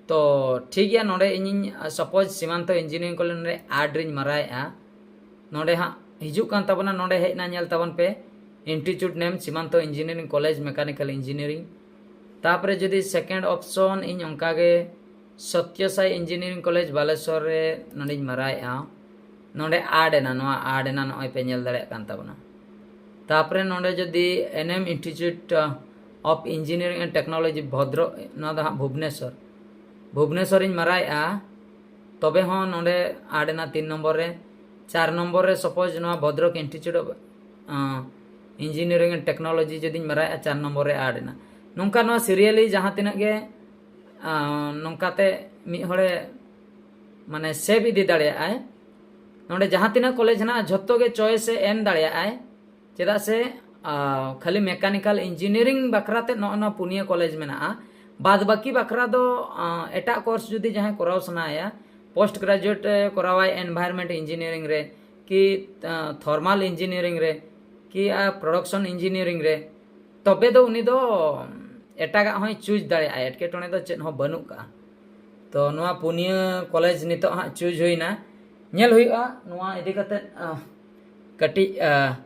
ᱛᱚ ᱴᱷᱤᱠ ᱜᱮᱭᱟ, ᱱᱚᱰᱮ ᱤᱧᱤᱧ ᱥᱟᱯᱳᱡᱽ ᱥᱤᱢᱟᱱᱛᱚ ᱤᱧᱡᱤᱱᱤᱭᱟᱨᱤᱝ ᱠᱚᱞᱮᱡᱽ ᱨᱮ ᱟᱨᱴ ᱨᱤᱧ ᱢᱟᱨᱟᱣᱮᱜᱼᱟ᱾ ᱱᱚᱰᱮ ᱦᱟᱸᱜ ᱦᱤᱡᱩᱜ ᱠᱟᱱ ᱛᱟᱵᱚᱱᱟ, ᱱᱚᱰᱮ ᱦᱮᱡ ᱮᱱᱟ, ᱧᱮᱞ ᱛᱟᱵᱚᱱ ᱯᱮ, ᱤᱱᱥᱴᱤᱴᱭᱩᱴ ᱱᱮᱢ ᱥᱤᱢᱟᱱᱛᱚ ᱤᱧᱡᱤᱱᱤᱭᱟᱨᱤᱝ ᱠᱚᱞᱮᱡᱽ ᱢᱮᱠᱟᱱᱤᱠᱮᱞ ᱤᱧᱡᱤᱱᱤᱭᱟᱨᱤᱝ᱾ ᱛᱟᱯᱚᱨᱮ ᱡᱩᱫᱤ ᱥᱮᱠᱮᱱᱰ ᱚᱯᱥᱚᱱ ᱤᱧ ᱚᱱᱠᱟᱜᱮ ᱥᱚᱛᱭᱚ ᱥᱟᱭ ᱤᱧᱡᱤᱱᱤᱭᱟᱨᱤᱝ ᱠᱚᱞᱮᱡᱽ ᱵᱟᱞᱮᱥᱚᱨ ᱨᱮ ᱱᱚᱰᱮᱧ ᱢᱟᱨᱟᱣᱮᱜᱼᱟ, ᱱᱚᱰᱮ ᱟᱨᱴ ᱮᱱᱟ, ᱱᱚᱣᱟ ᱟᱨᱴ ᱮᱱᱟ, ᱱᱚᱜᱼᱚᱭ ᱯᱮ ᱧᱮᱞ ᱫᱟᱲᱮᱭᱟᱜ ᱠᱟᱱ ᱛᱟᱵᱚᱱᱟ᱾ ᱛᱟᱯᱚᱨᱮ ᱱᱚᱰᱮ ᱡᱩᱫᱤ N M institute of engineering and technology ᱵᱷᱚᱫᱨᱚ, ᱱᱚᱣᱟ ᱫᱚ ᱦᱟᱸᱜ ᱵᱷᱩᱵᱽᱱᱮᱥᱚᱨ, ᱵᱷᱩᱵᱽᱱᱮᱥᱚᱨᱤᱧ ᱢᱟᱨᱟᱣᱮᱜᱼᱟ, ᱛᱚᱵᱮ ᱦᱚᱸ ᱱᱚᱰᱮ ᱟᱨᱴ ᱮᱱᱟ ᱛᱤᱱ ᱱᱚᱢᱵᱚᱨ ᱨᱮ᱾ ᱪᱟᱨ ᱱᱚᱢᱵᱚᱨ ᱨᱮ ᱥᱟᱯᱳᱡᱽ ᱱᱚᱣᱟ Bhadrak institute of engineering and technology ᱡᱩᱫᱤᱧ ᱢᱟᱨᱟᱣᱮᱜᱼᱟ, ᱪᱟᱨ ᱱᱚᱢᱵᱚᱨ ᱨᱮ ᱟᱨᱴ ᱮᱱᱟ᱾ ᱱᱚᱝᱠᱟ ᱱᱚᱣᱟ ᱥᱤᱨᱤᱭᱟᱞᱤ ᱡᱟᱦᱟᱸ ᱛᱤᱱᱟᱹᱜ ᱜᱮ ᱟᱸ, ᱱᱚᱝᱠᱟᱛᱮ ᱢᱤᱫ ᱦᱚᱲᱮ ᱢᱟᱱᱮ ᱥᱮᱵᱷ ᱤᱫᱤ ᱫᱟᱲᱮᱭᱟᱜᱼᱟᱭ᱾ ᱱᱚᱰᱮ ᱡᱟᱦᱟᱸ ᱛᱤᱱᱟᱹᱜ ᱠᱚᱞᱮᱡᱽ ᱦᱮᱱᱟᱜᱼᱟ, ᱡᱷᱚᱛᱚ ᱜᱮ ᱪᱚᱭᱮᱥ ᱮ ᱮᱢ ᱫᱟᱲᱮᱭᱟᱜᱼᱟᱭ᱾ ᱪᱮᱫᱟᱜ ᱥᱮ ᱟᱸ, ᱠᱷᱟᱹᱞᱤ ᱢᱮᱠᱟᱱᱤᱠᱟᱞ ᱤᱧᱡᱤᱱᱤᱭᱟᱨᱤᱝ ᱵᱟᱠᱷᱨᱟ ᱛᱮ ᱱᱚᱜᱼᱚ ᱱᱚᱣᱟ ᱯᱩᱱᱭᱟᱹ ᱠᱚᱞᱮᱡᱽ ᱢᱮᱱᱟᱜᱼᱟ᱾ ᱵᱟᱫ ᱵᱟᱹᱠᱤ ᱵᱟᱠᱷᱨᱟ ᱫᱚ ᱟᱸ, ᱮᱴᱟᱜ ᱠᱳᱨᱥ ᱡᱩᱫᱤ ᱡᱟᱦᱟᱸᱭ ᱠᱚᱨᱟᱣ ᱥᱟᱱᱟᱭᱮᱭᱟ, ᱯᱳᱥᱴ ᱜᱨᱟᱡᱩᱭᱮᱴ ᱮ ᱠᱚᱨᱟᱣᱟᱭ ᱮᱱᱵᱷᱟᱭᱨᱱᱢᱮᱱᱴ ᱤᱧᱡᱤᱱᱤᱭᱟᱨᱤᱝ ᱨᱮ, ᱠᱤ ᱛᱷᱟᱨᱢᱟᱞ ᱤᱧᱡᱤᱱᱤᱭᱟᱨᱤᱝ ᱨᱮ, ᱠᱤ ᱯᱨᱚᱰᱟᱠᱥᱚᱱ ᱤᱧᱡᱤᱱᱤᱭᱟᱨᱤᱝ ᱨᱮ, ᱛᱚᱵᱮ ᱫᱚ ᱩᱱᱤ ᱫᱚ ᱮᱴᱟᱜᱟᱜ ᱦᱚᱸᱭ ᱪᱩᱡᱽ ᱫᱟᱲᱮᱭᱟᱜᱼᱟ, ᱮᱴᱠᱮᱴᱚᱬᱮ ᱫᱚ ᱪᱮᱫ ᱦᱚᱸ ᱵᱟᱹᱱᱩᱜ ᱠᱟᱜᱼᱟ᱾ ᱛᱚ ᱱᱚᱣᱟ ᱯᱩᱱᱭᱟᱹ ᱠᱚᱞᱮᱡᱽ ᱱᱤᱛᱚᱜ ᱦᱟᱸᱜ ᱪᱩᱡᱽ ᱦᱩᱭᱱᱟ, ᱧᱮᱞ ᱦᱩᱭᱩᱜᱼᱟ ᱱᱚᱣᱟ ᱤᱫᱤ ᱠᱟᱛᱮᱫ᱾ ᱟᱸ, ᱠᱟᱹᱴᱤᱡ ᱟᱸ,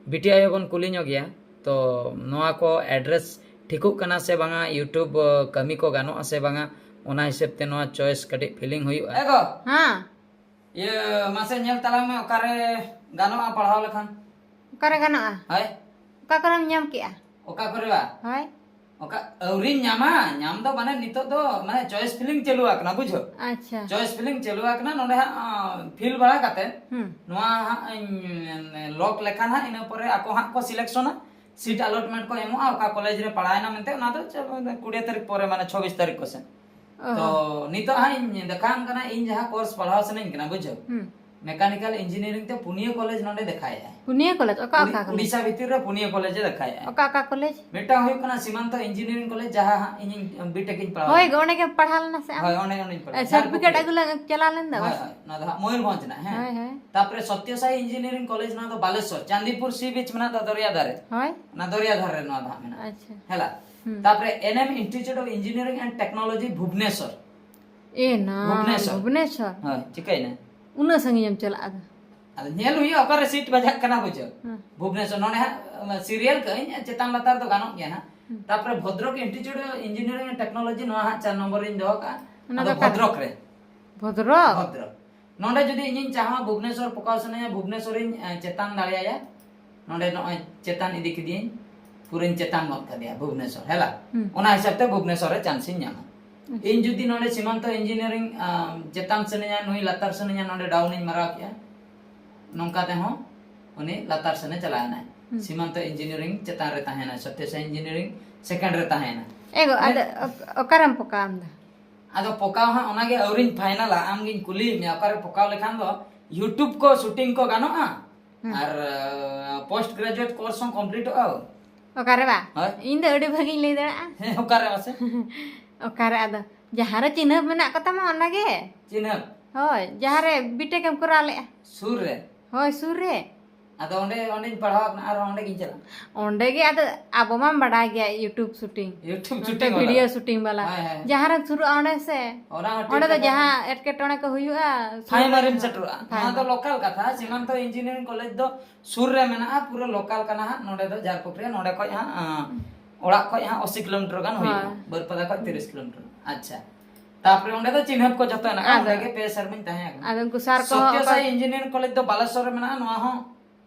ᱵᱤᱴᱤ ᱟᱭᱳ ᱵᱚᱱ ᱠᱩᱞᱤ ᱧᱚᱜᱮᱭᱟ᱾ ᱛᱚ ᱱᱚᱣᱟ ᱠᱚ ᱮᱰᱨᱮᱥ ᱴᱷᱤᱠᱚᱜ ᱠᱟᱱᱟ ᱥᱮ ᱵᱟᱝᱟ, ᱤᱭᱩᱴᱩᱵᱽ ᱟᱸ, ᱠᱟᱹᱢᱤ ᱠᱚ ᱜᱟᱱᱚᱜᱼᱟ ᱥᱮ ᱵᱟᱝᱟ, ᱚᱱᱟ ᱦᱤᱥᱟᱹᱵ ᱛᱮ ᱱᱚᱣᱟ ᱪᱚᱭᱮᱥ ᱠᱟᱹᱴᱤᱡ ᱯᱷᱤᱞᱤᱝ ᱦᱩᱭᱩᱜᱼᱟ᱾ ᱮ ᱜᱚ, ᱦᱮᱸ᱾ ᱤᱭᱟᱹ, ᱢᱟᱥᱮ ᱧᱮᱞ ᱛᱟᱞᱟᱝ ᱢᱮ, ᱚᱠᱟᱨᱮ ᱜᱟᱱᱚᱜᱼᱟ ᱯᱟᱲᱦᱟᱣ ᱞᱮᱠᱷᱟᱱ? ᱚᱠᱟᱨᱮ ᱜᱟᱱᱚᱜᱼᱟ? ᱦᱳᱭ᱾ ᱚᱠᱟ ᱠᱚᱨᱮᱢ ᱧᱟᱢ ᱠᱮᱜᱼᱟ? ᱚᱠᱟ ᱠᱚᱨᱮ ᱵᱟ? ᱦᱳᱭ᱾ ᱚᱠᱟ ᱟᱹᱣᱨᱤᱧ ᱧᱟᱢᱟ, ᱧᱟᱢ ᱫᱚ ᱢᱟᱱᱮ ᱱᱤᱛᱚᱜ ᱫᱚ ᱢᱟᱱᱮ ᱪᱚᱭᱮᱥ ᱯᱷᱤᱞᱤᱝ ᱪᱟᱹᱞᱩ ᱟᱠᱟᱱᱟ, ᱵᱩᱡᱷᱟᱹᱣ? ᱟᱪᱪᱷᱟ᱾ ᱪᱚᱭᱮᱥ ᱯᱷᱤᱞᱤᱝ ᱪᱟᱹᱞᱩ ᱟᱠᱟᱱᱟ, ᱱᱚᱰᱮ ᱦᱟᱸᱜ, ᱟᱸ, ᱯᱷᱤᱞ ᱵᱟᱲᱟ ᱠᱟᱛᱮ ᱦᱩᱸ᱾ ᱱᱚᱣᱟ ᱦᱟᱸᱜ ᱤᱧ ᱞᱚᱠ ᱞᱮᱠᱷᱟᱱ ᱦᱟᱸᱜ, ᱤᱱᱟᱹ ᱯᱚᱨᱮ ᱟᱠᱚ ᱦᱟᱸᱜ ᱠᱚ ᱥᱤᱞᱮᱠᱥᱚᱱᱟ, ᱥᱤᱴ ᱟᱞᱚᱴᱢᱮᱱᱴ ᱠᱚ ᱮᱢᱚᱜᱼᱟ, ᱚᱠᱟ ᱠᱚᱞᱮᱡᱽ ᱨᱮ ᱯᱟᱲᱟᱣᱮᱱᱟ ᱢᱮᱱᱛᱮ, ᱚᱱᱟ ᱫᱚ ᱪᱮᱫ, ᱠᱩᱲᱤ ᱛᱟᱹᱨᱤᱠᱷ ᱯᱚᱨᱮ, ᱢᱟᱱᱮ ᱪᱷᱚᱵᱤᱥ ᱛᱟᱹᱨᱤᱠᱷ ᱠᱚ ᱥᱮᱱ᱾ ᱚ᱾ ᱛᱚ ᱱᱤᱛᱚᱜ ᱦᱟᱸᱜ ᱤᱧ ᱫᱮᱠᱷᱟᱣᱟᱢ ᱠᱟᱱᱟ, ᱤᱧ ᱡᱟᱦᱟᱸ ᱠᱳᱨᱥ ᱯᱟᱲᱦᱟᱣ ᱥᱟᱱᱟᱧ ᱠᱟᱱᱟ, ᱵᱩᱡᱷᱟᱹᱣ? ᱦᱩᱸ᱾ ᱢᱮᱠᱟᱱᱤᱠᱟᱞ ᱤᱧᱡᱤᱱᱤᱭᱟᱨᱤᱝ ᱛᱮ ᱯᱩᱱᱭᱟᱹ ᱠᱚᱞᱮᱡᱽ ᱱᱚᱰᱮ ᱫᱮᱠᱷᱟᱭᱮᱫᱼᱟᱭ᱾ ᱯᱩᱱᱭᱟᱹ ᱠᱚᱞᱮᱡᱽ? ᱚᱠᱟ ᱚᱠᱟ ᱠᱚᱞᱮᱡᱽ? ᱩᱲᱤᱥᱥᱟ ᱵᱷᱤᱛᱤᱨ ᱨᱮ ᱯᱩᱱᱭᱟᱹ ᱠᱚᱞᱮᱡᱽ ᱮ ᱫᱮᱠᱷᱟᱭᱮᱫᱼᱟᱭ᱾ ᱚᱠᱟ ᱚᱠᱟ ᱠᱚᱞᱮᱡᱽ? ᱢᱤᱫᱴᱟᱝ ᱦᱩᱭᱩᱜ ᱠᱟᱱᱟ ᱥᱤᱢᱟᱱᱛᱚ ᱤᱧᱡᱤᱱᱤᱭᱟᱨᱤᱝ ᱠᱚᱞᱮᱡᱽ, ᱡᱟᱦᱟᱸ ᱦᱟᱸᱜ ᱤᱧᱤᱧ ᱵᱤᱴᱮᱠ ᱤᱧ ᱯᱟᱲᱦᱟᱣ ᱦᱳᱭ ᱜᱮ, ᱚᱸᱰᱮ ᱜᱮ ᱯᱟᱲᱦᱟᱣ ᱞᱮᱱᱟ ᱥᱮ ᱟᱢ? ᱦᱳᱭ, ᱚᱸᱰᱮ ᱚᱸᱰᱮᱧ ᱯᱟᱲᱦᱟᱣ ᱥᱟᱨᱴᱤᱯᱷᱤᱠᱮᱴ ᱟᱹᱜᱩ ᱞᱟᱝ ᱪᱟᱞᱟᱣ ᱞᱮᱱ ᱫᱚ᱾ ᱦᱳᱭ, ᱦᱳᱭ, ᱱᱚᱣᱟ ᱫᱚ ᱦᱟᱸᱜ ᱢᱚᱭᱩᱨᱵᱷᱚᱸᱡᱽ ᱨᱮᱱᱟᱜ, ᱦᱮᱸ᱾ ᱦᱳᱭ, ᱦᱳᱭ᱾ ᱛᱟᱯᱚᱨᱮ ᱥᱚᱛᱭᱚᱥᱟᱭᱤ ᱤᱧᱡᱤᱱᱤᱭᱟᱨᱤᱝ ᱠᱚᱞᱮᱡᱽ, ᱱᱚᱣᱟ ᱫᱚ ᱵᱟᱞᱮᱥᱚᱨ, ᱪᱟᱸᱫᱤᱯᱩᱨ ᱥᱤ ᱵᱤᱪ ᱢᱮᱱᱟᱜ ᱫᱚ ᱫᱚᱨᱭᱟ ᱫᱷᱟᱨᱮ᱾ ᱦᱳᱭ᱾ ᱚᱱᱟ ᱫᱚᱨᱭᱟ ᱫᱷᱟᱨᱮ ᱨᱮ ᱱᱚᱣᱟ ᱫᱚ ᱦᱟᱸᱜ ᱢᱮᱱᱟᱜᱼᱟ᱾ ᱟᱪᱪᱷᱟ᱾ ᱦᱮᱞᱟ᱾ ᱦᱩᱸ᱾ ᱛᱟᱯᱚᱨᱮ ᱮᱱ ᱮᱢ Institute of Engineering and Technology Bhubaneswar. ᱮ ᱱᱟ, ᱵᱷᱩᱵᱽᱱᱮᱥᱚᱨ᱾ ᱵᱷᱩᱵᱽᱱᱮᱥᱚᱨ? ᱦᱳᱭ, ᱪᱤᱠᱟᱹᱭᱮᱱᱟ? ᱩᱱᱟᱹᱜ ᱥᱟᱺᱜᱤᱧ ᱮᱢ ᱪᱟᱞᱟᱜᱼᱟ? ᱟᱫᱚ ᱧᱮᱞ ᱦᱩᱭᱩᱜᱼᱟ ᱚᱠᱟᱨᱮ ᱥᱤᱴ ᱵᱟᱡᱟᱜ ᱠᱟᱱᱟ, ᱵᱩᱡᱷᱟᱹᱣ᱾ ᱦᱮᱸ᱾ ᱵᱷᱩᱵᱽᱱᱮᱥᱚᱨ, ᱱᱚᱰᱮ ᱦᱟᱸᱜ ᱥᱤᱨᱤᱭᱟᱞ ᱠᱟᱜ ᱟᱹᱧ, ᱪᱮᱛᱟᱱ ᱞᱟᱛᱟᱨ ᱫᱚ ᱜᱟᱱᱚᱜ ᱜᱮᱭᱟ ᱦᱟᱸᱜ᱾ ᱦᱩᱸ᱾ ᱛᱟᱯᱚᱨᱮ Bhadrak Institute of Engineering and Technology, ᱱᱚᱣᱟ ᱦᱟᱸᱜ ᱪᱟᱨ ᱱᱚᱢᱵᱚᱨ ᱨᱤᱧ ᱫᱚᱦᱚ ᱠᱟᱜᱼᱟ᱾ ᱚᱱᱟ ᱟᱫᱚ ᱫᱚ ᱚᱠᱟᱨᱮ? ᱵᱷᱚᱫᱨᱚᱠ ᱨᱮ᱾ ᱵᱷᱚᱫᱨᱚᱠ? ᱵᱷᱚᱫᱨᱚᱠ᱾ ᱱᱚᱰᱮ ᱡᱩᱫᱤ ᱤᱧᱤᱧ ᱪᱟᱦᱟᱣᱟ ᱵᱷᱩᱵᱽᱱᱮᱥᱚᱨ ᱯᱚᱠᱟᱣ ᱥᱟᱱᱟᱧᱟ, ᱵᱷᱩᱵᱽᱱᱮᱥᱚᱨᱤᱧ, ᱮ, ᱪᱮᱛᱟᱱ ᱫᱟᱲᱮᱭᱟᱭᱟ᱾ ᱱᱚᱰᱮ ᱱᱚᱜᱼᱚᱭ ᱪᱮᱛᱟᱱ ᱤᱫᱤ ᱠᱮᱫᱮᱭᱟᱹᱧ, ᱯᱩᱨᱟᱹᱧ ᱪᱮᱛᱟᱱ ᱜᱚᱫ ᱠᱟᱫᱮᱭᱟ ᱵᱷᱩᱵᱽᱱᱮᱥᱚᱨ, ᱦᱮᱞᱟ᱾ ᱦᱩᱸ᱾ ᱚᱱᱟ ᱦᱤᱥᱟᱹᱵ ᱛᱮ ᱵᱷᱩᱵᱽᱱᱮᱥᱚᱨ ᱨᱮ ᱪᱟᱱᱥ ᱤᱧ ᱧᱟᱢᱟ᱾ ᱟᱪᱪᱷᱟ᱾ ᱤᱧ ᱡᱩᱫᱤ ᱱᱚᱰᱮ ᱥᱤᱢᱟᱱᱛᱚ ᱤᱧᱡᱤᱱᱤᱭᱟᱨᱤᱝ, ᱟ, ᱪᱮᱛᱟᱱ ᱥᱮᱱᱤᱧᱟ, ᱱᱩᱭ ᱞᱟᱛᱟᱨ ᱥᱮᱱᱤᱧᱟ, ᱱᱚᱰᱮ ᱰᱟᱣᱩᱱ ᱤᱧ ᱢᱟᱨᱟᱣ ᱠᱮᱜᱼᱟ, ᱱᱚᱝᱠᱟ ᱛᱮᱦᱚᱸ ᱩᱱᱤ ᱞᱟᱛᱟᱨ ᱥᱮᱱᱮ ᱪᱟᱞᱟᱣ ᱮᱱᱟᱭ᱾ ᱦᱩᱸ᱾ ᱥᱤᱢᱟᱱᱛᱚ ᱤᱧᱡᱤᱱᱤᱭᱟᱨᱤᱝ ᱪᱮᱛᱟᱱ ᱨᱮ ᱛᱟᱦᱮᱸᱱᱟᱭ, ᱥᱚᱛᱭᱚᱥᱟᱭ ᱤᱧᱡᱤᱱᱤᱭᱟᱨᱤᱝ ᱥᱮᱠᱮᱱᱰ ᱨᱮ ᱛᱟᱦᱮᱸᱭᱮᱱᱟ᱾ ᱮᱜᱳ, ᱟᱫᱚ ᱚᱠ-, ᱚᱠᱟᱨᱮᱢ ᱯᱚᱠᱟᱣ ᱟᱢ ᱫᱚ? ᱟᱫᱚ ᱯᱚᱠᱟᱣ ᱦᱟᱸᱜ ᱚᱱᱟᱜᱮ ᱟᱹᱣᱨᱤᱧ ᱯᱷᱟᱭᱱᱟᱞᱟ, ᱟᱢᱜᱤᱧ ᱠᱩᱞᱤᱭᱮᱫ ᱢᱮᱭᱟ, ᱚᱠᱟᱨᱮ ᱯᱚᱠᱟᱣ ᱞᱮᱠᱷᱟᱱ ᱫᱚ YouTube ᱠᱚ ᱥᱩᱴᱤᱝ ᱠᱚ ᱜᱟᱱᱚᱜᱼᱟ? ᱦᱩᱸ᱾ ᱟᱨ, ᱟ, ᱯᱳᱥᱴ ᱜᱨᱮᱡᱩᱭᱮᱴ ᱠᱳᱨᱥ ᱦᱚᱸ ᱠᱚᱢᱯᱞᱤᱴᱚᱜᱼᱟ᱾ ᱚᱠᱟᱨᱮ ᱵᱟ? ᱦᱳᱭ᱾ ᱤᱧ ᱫᱚ ᱟᱹᱰᱤ ᱵᱷᱟᱹᱜᱤᱧ ᱞᱟᱹᱭ ᱫᱟᱲᱮᱭᱟᱜᱼᱟ᱾ ᱦᱮᱸ, ᱚᱠᱟᱨᱮ ᱢᱟᱥᱮ? ᱚᱠᱟᱨᱮ ᱟᱫᱚ? ᱡᱟᱦᱟᱸ ᱨᱮ ᱪᱤᱱᱦᱟᱹᱯ ᱢᱮᱱᱟᱜ ᱠᱚᱛᱟᱢᱟ ᱚᱱᱟᱜᱮ᱾ ᱪᱤᱱᱦᱟᱹᱯ? ᱦᱳᱭ, ᱡᱟᱦᱟᱸ ᱨᱮ ᱵᱤᱴᱮᱠ ᱮᱢ ᱠᱚᱨᱟᱣ ᱞᱮᱜᱼᱟ᱾ ᱥᱩᱨ ᱨᱮ? ᱦᱳᱭ, ᱥᱩᱨ ᱨᱮ᱾ ᱟᱫᱚ ᱚᱸᱰᱮ, ᱚᱸᱰᱮᱧ ᱯᱟᱲᱦᱟᱣ ᱠᱟᱱᱟ, ᱟᱨᱦᱚᱸ ᱚᱸᱰᱮ ᱜᱤᱧ ᱪᱟᱞᱟᱜᱼᱟ᱾ ᱚᱸᱰᱮ ᱜᱮ ᱟᱫᱚ ᱟᱵᱚ ᱢᱟᱢ ᱵᱟᱰᱟᱭ ᱜᱮᱭᱟ, YouTube ᱥᱩᱴᱤᱝ᱾ YouTube ᱱᱚᱛᱮ ᱥᱩᱴᱤᱝ ᱵᱟᱞᱟ᱾ ᱵᱷᱤᱰᱤᱭᱳ ᱥᱩᱴᱤᱝ ᱵᱟᱞᱟ᱾ ᱦᱳᱭ, ᱦᱳᱭ᱾ ᱡᱟᱦᱟᱸ ᱨᱮᱢ ᱥᱩᱨᱩᱜᱼᱟ ᱚᱸᱰᱮ ᱥᱮ᱾ ᱚᱱᱟ ᱦᱚᱸ ᱴᱷᱤᱠ ᱚᱸᱰᱮ ᱫᱚ ᱠᱟᱛᱷᱟ ᱡᱟᱦᱟᱸ ᱠᱟᱱᱟ᱾ ᱮᱴᱠᱮᱴᱚᱬᱮ ᱠᱚ ᱦᱩᱭᱩᱜᱼᱟ, ᱥᱩᱨ ᱨᱮ ᱯᱷᱟᱭᱢᱟᱨᱤᱢ ᱦᱩᱭᱩᱜᱼᱟ᱾ ᱥᱮᱴᱮᱨᱚᱜᱼᱟ᱾ ᱱᱚᱣᱟ ᱫᱚ ᱯᱷᱟᱭᱢᱟᱨ᱾ ᱞᱳᱠᱟᱞ ᱠᱟᱛᱷᱟ, ᱥᱤᱢᱟᱱᱛᱚ ᱤᱧᱡᱤᱱᱤᱭᱟᱨᱤᱝ ᱠᱚᱞᱮᱡᱽ ᱫᱚ ᱥᱩᱨ ᱨᱮ ᱢᱮᱱᱟᱜᱼᱟ, ᱯᱩᱨᱟᱹ ᱞᱳᱠᱟᱞ ᱠᱟᱱᱟ ᱦᱟᱸᱜ᱾ ᱱᱚᱰᱮ ᱫᱚ ᱡᱷᱟᱲᱯᱩᱠᱷᱨᱤ, ᱱᱚᱰᱮ ᱠᱷᱚᱡ ᱦᱟᱸᱜ, ᱟᱸ, ᱚᱲᱟᱜ ᱠᱷᱚᱡ ᱦᱟᱸᱜ ᱟᱥᱤ ᱠᱤᱞᱳᱢᱤᱴᱟᱨ ᱜᱟᱱ ᱦᱩᱭᱩᱜᱼᱟ᱾ ᱦᱳᱭ᱾ ᱵᱟᱹᱨᱯᱟᱫᱟ ᱠᱷᱚᱡ ᱛᱤᱨᱤᱥ ᱠᱤᱞᱳᱢᱤᱴᱟᱨ᱾ ᱟᱪᱪᱷᱟ᱾ ᱛᱟᱯᱚᱨᱮ ᱚᱸᱰᱮ ᱫᱚ ᱪᱤᱱᱦᱟᱹᱯ ᱠᱚ ᱡᱚᱛᱚ ᱦᱮᱱᱟᱜᱼᱟ᱾ ᱟᱫᱚ ᱚᱸᱰᱮ ᱜᱮ ᱯᱮ ᱥᱮᱨᱢᱟᱧ ᱛᱟᱦᱮᱸ ᱠᱟᱱᱟ᱾ ᱟᱫᱚ ᱩᱱᱠᱩ ᱥᱟᱨ ᱠᱚᱦᱚᱸ ᱥᱚᱛᱭᱚ ᱚᱠᱚᱭ ᱥᱟᱭ ᱤᱧᱡᱤᱱᱤᱭᱟᱨᱤᱝ ᱠᱚᱞᱮᱡᱽ ᱫᱚ ᱵᱟᱞᱮᱥᱚᱨ ᱨᱮ ᱢᱮᱱᱟᱜᱼᱟ᱾ ᱱᱚᱣᱟ ᱦᱚᱸ,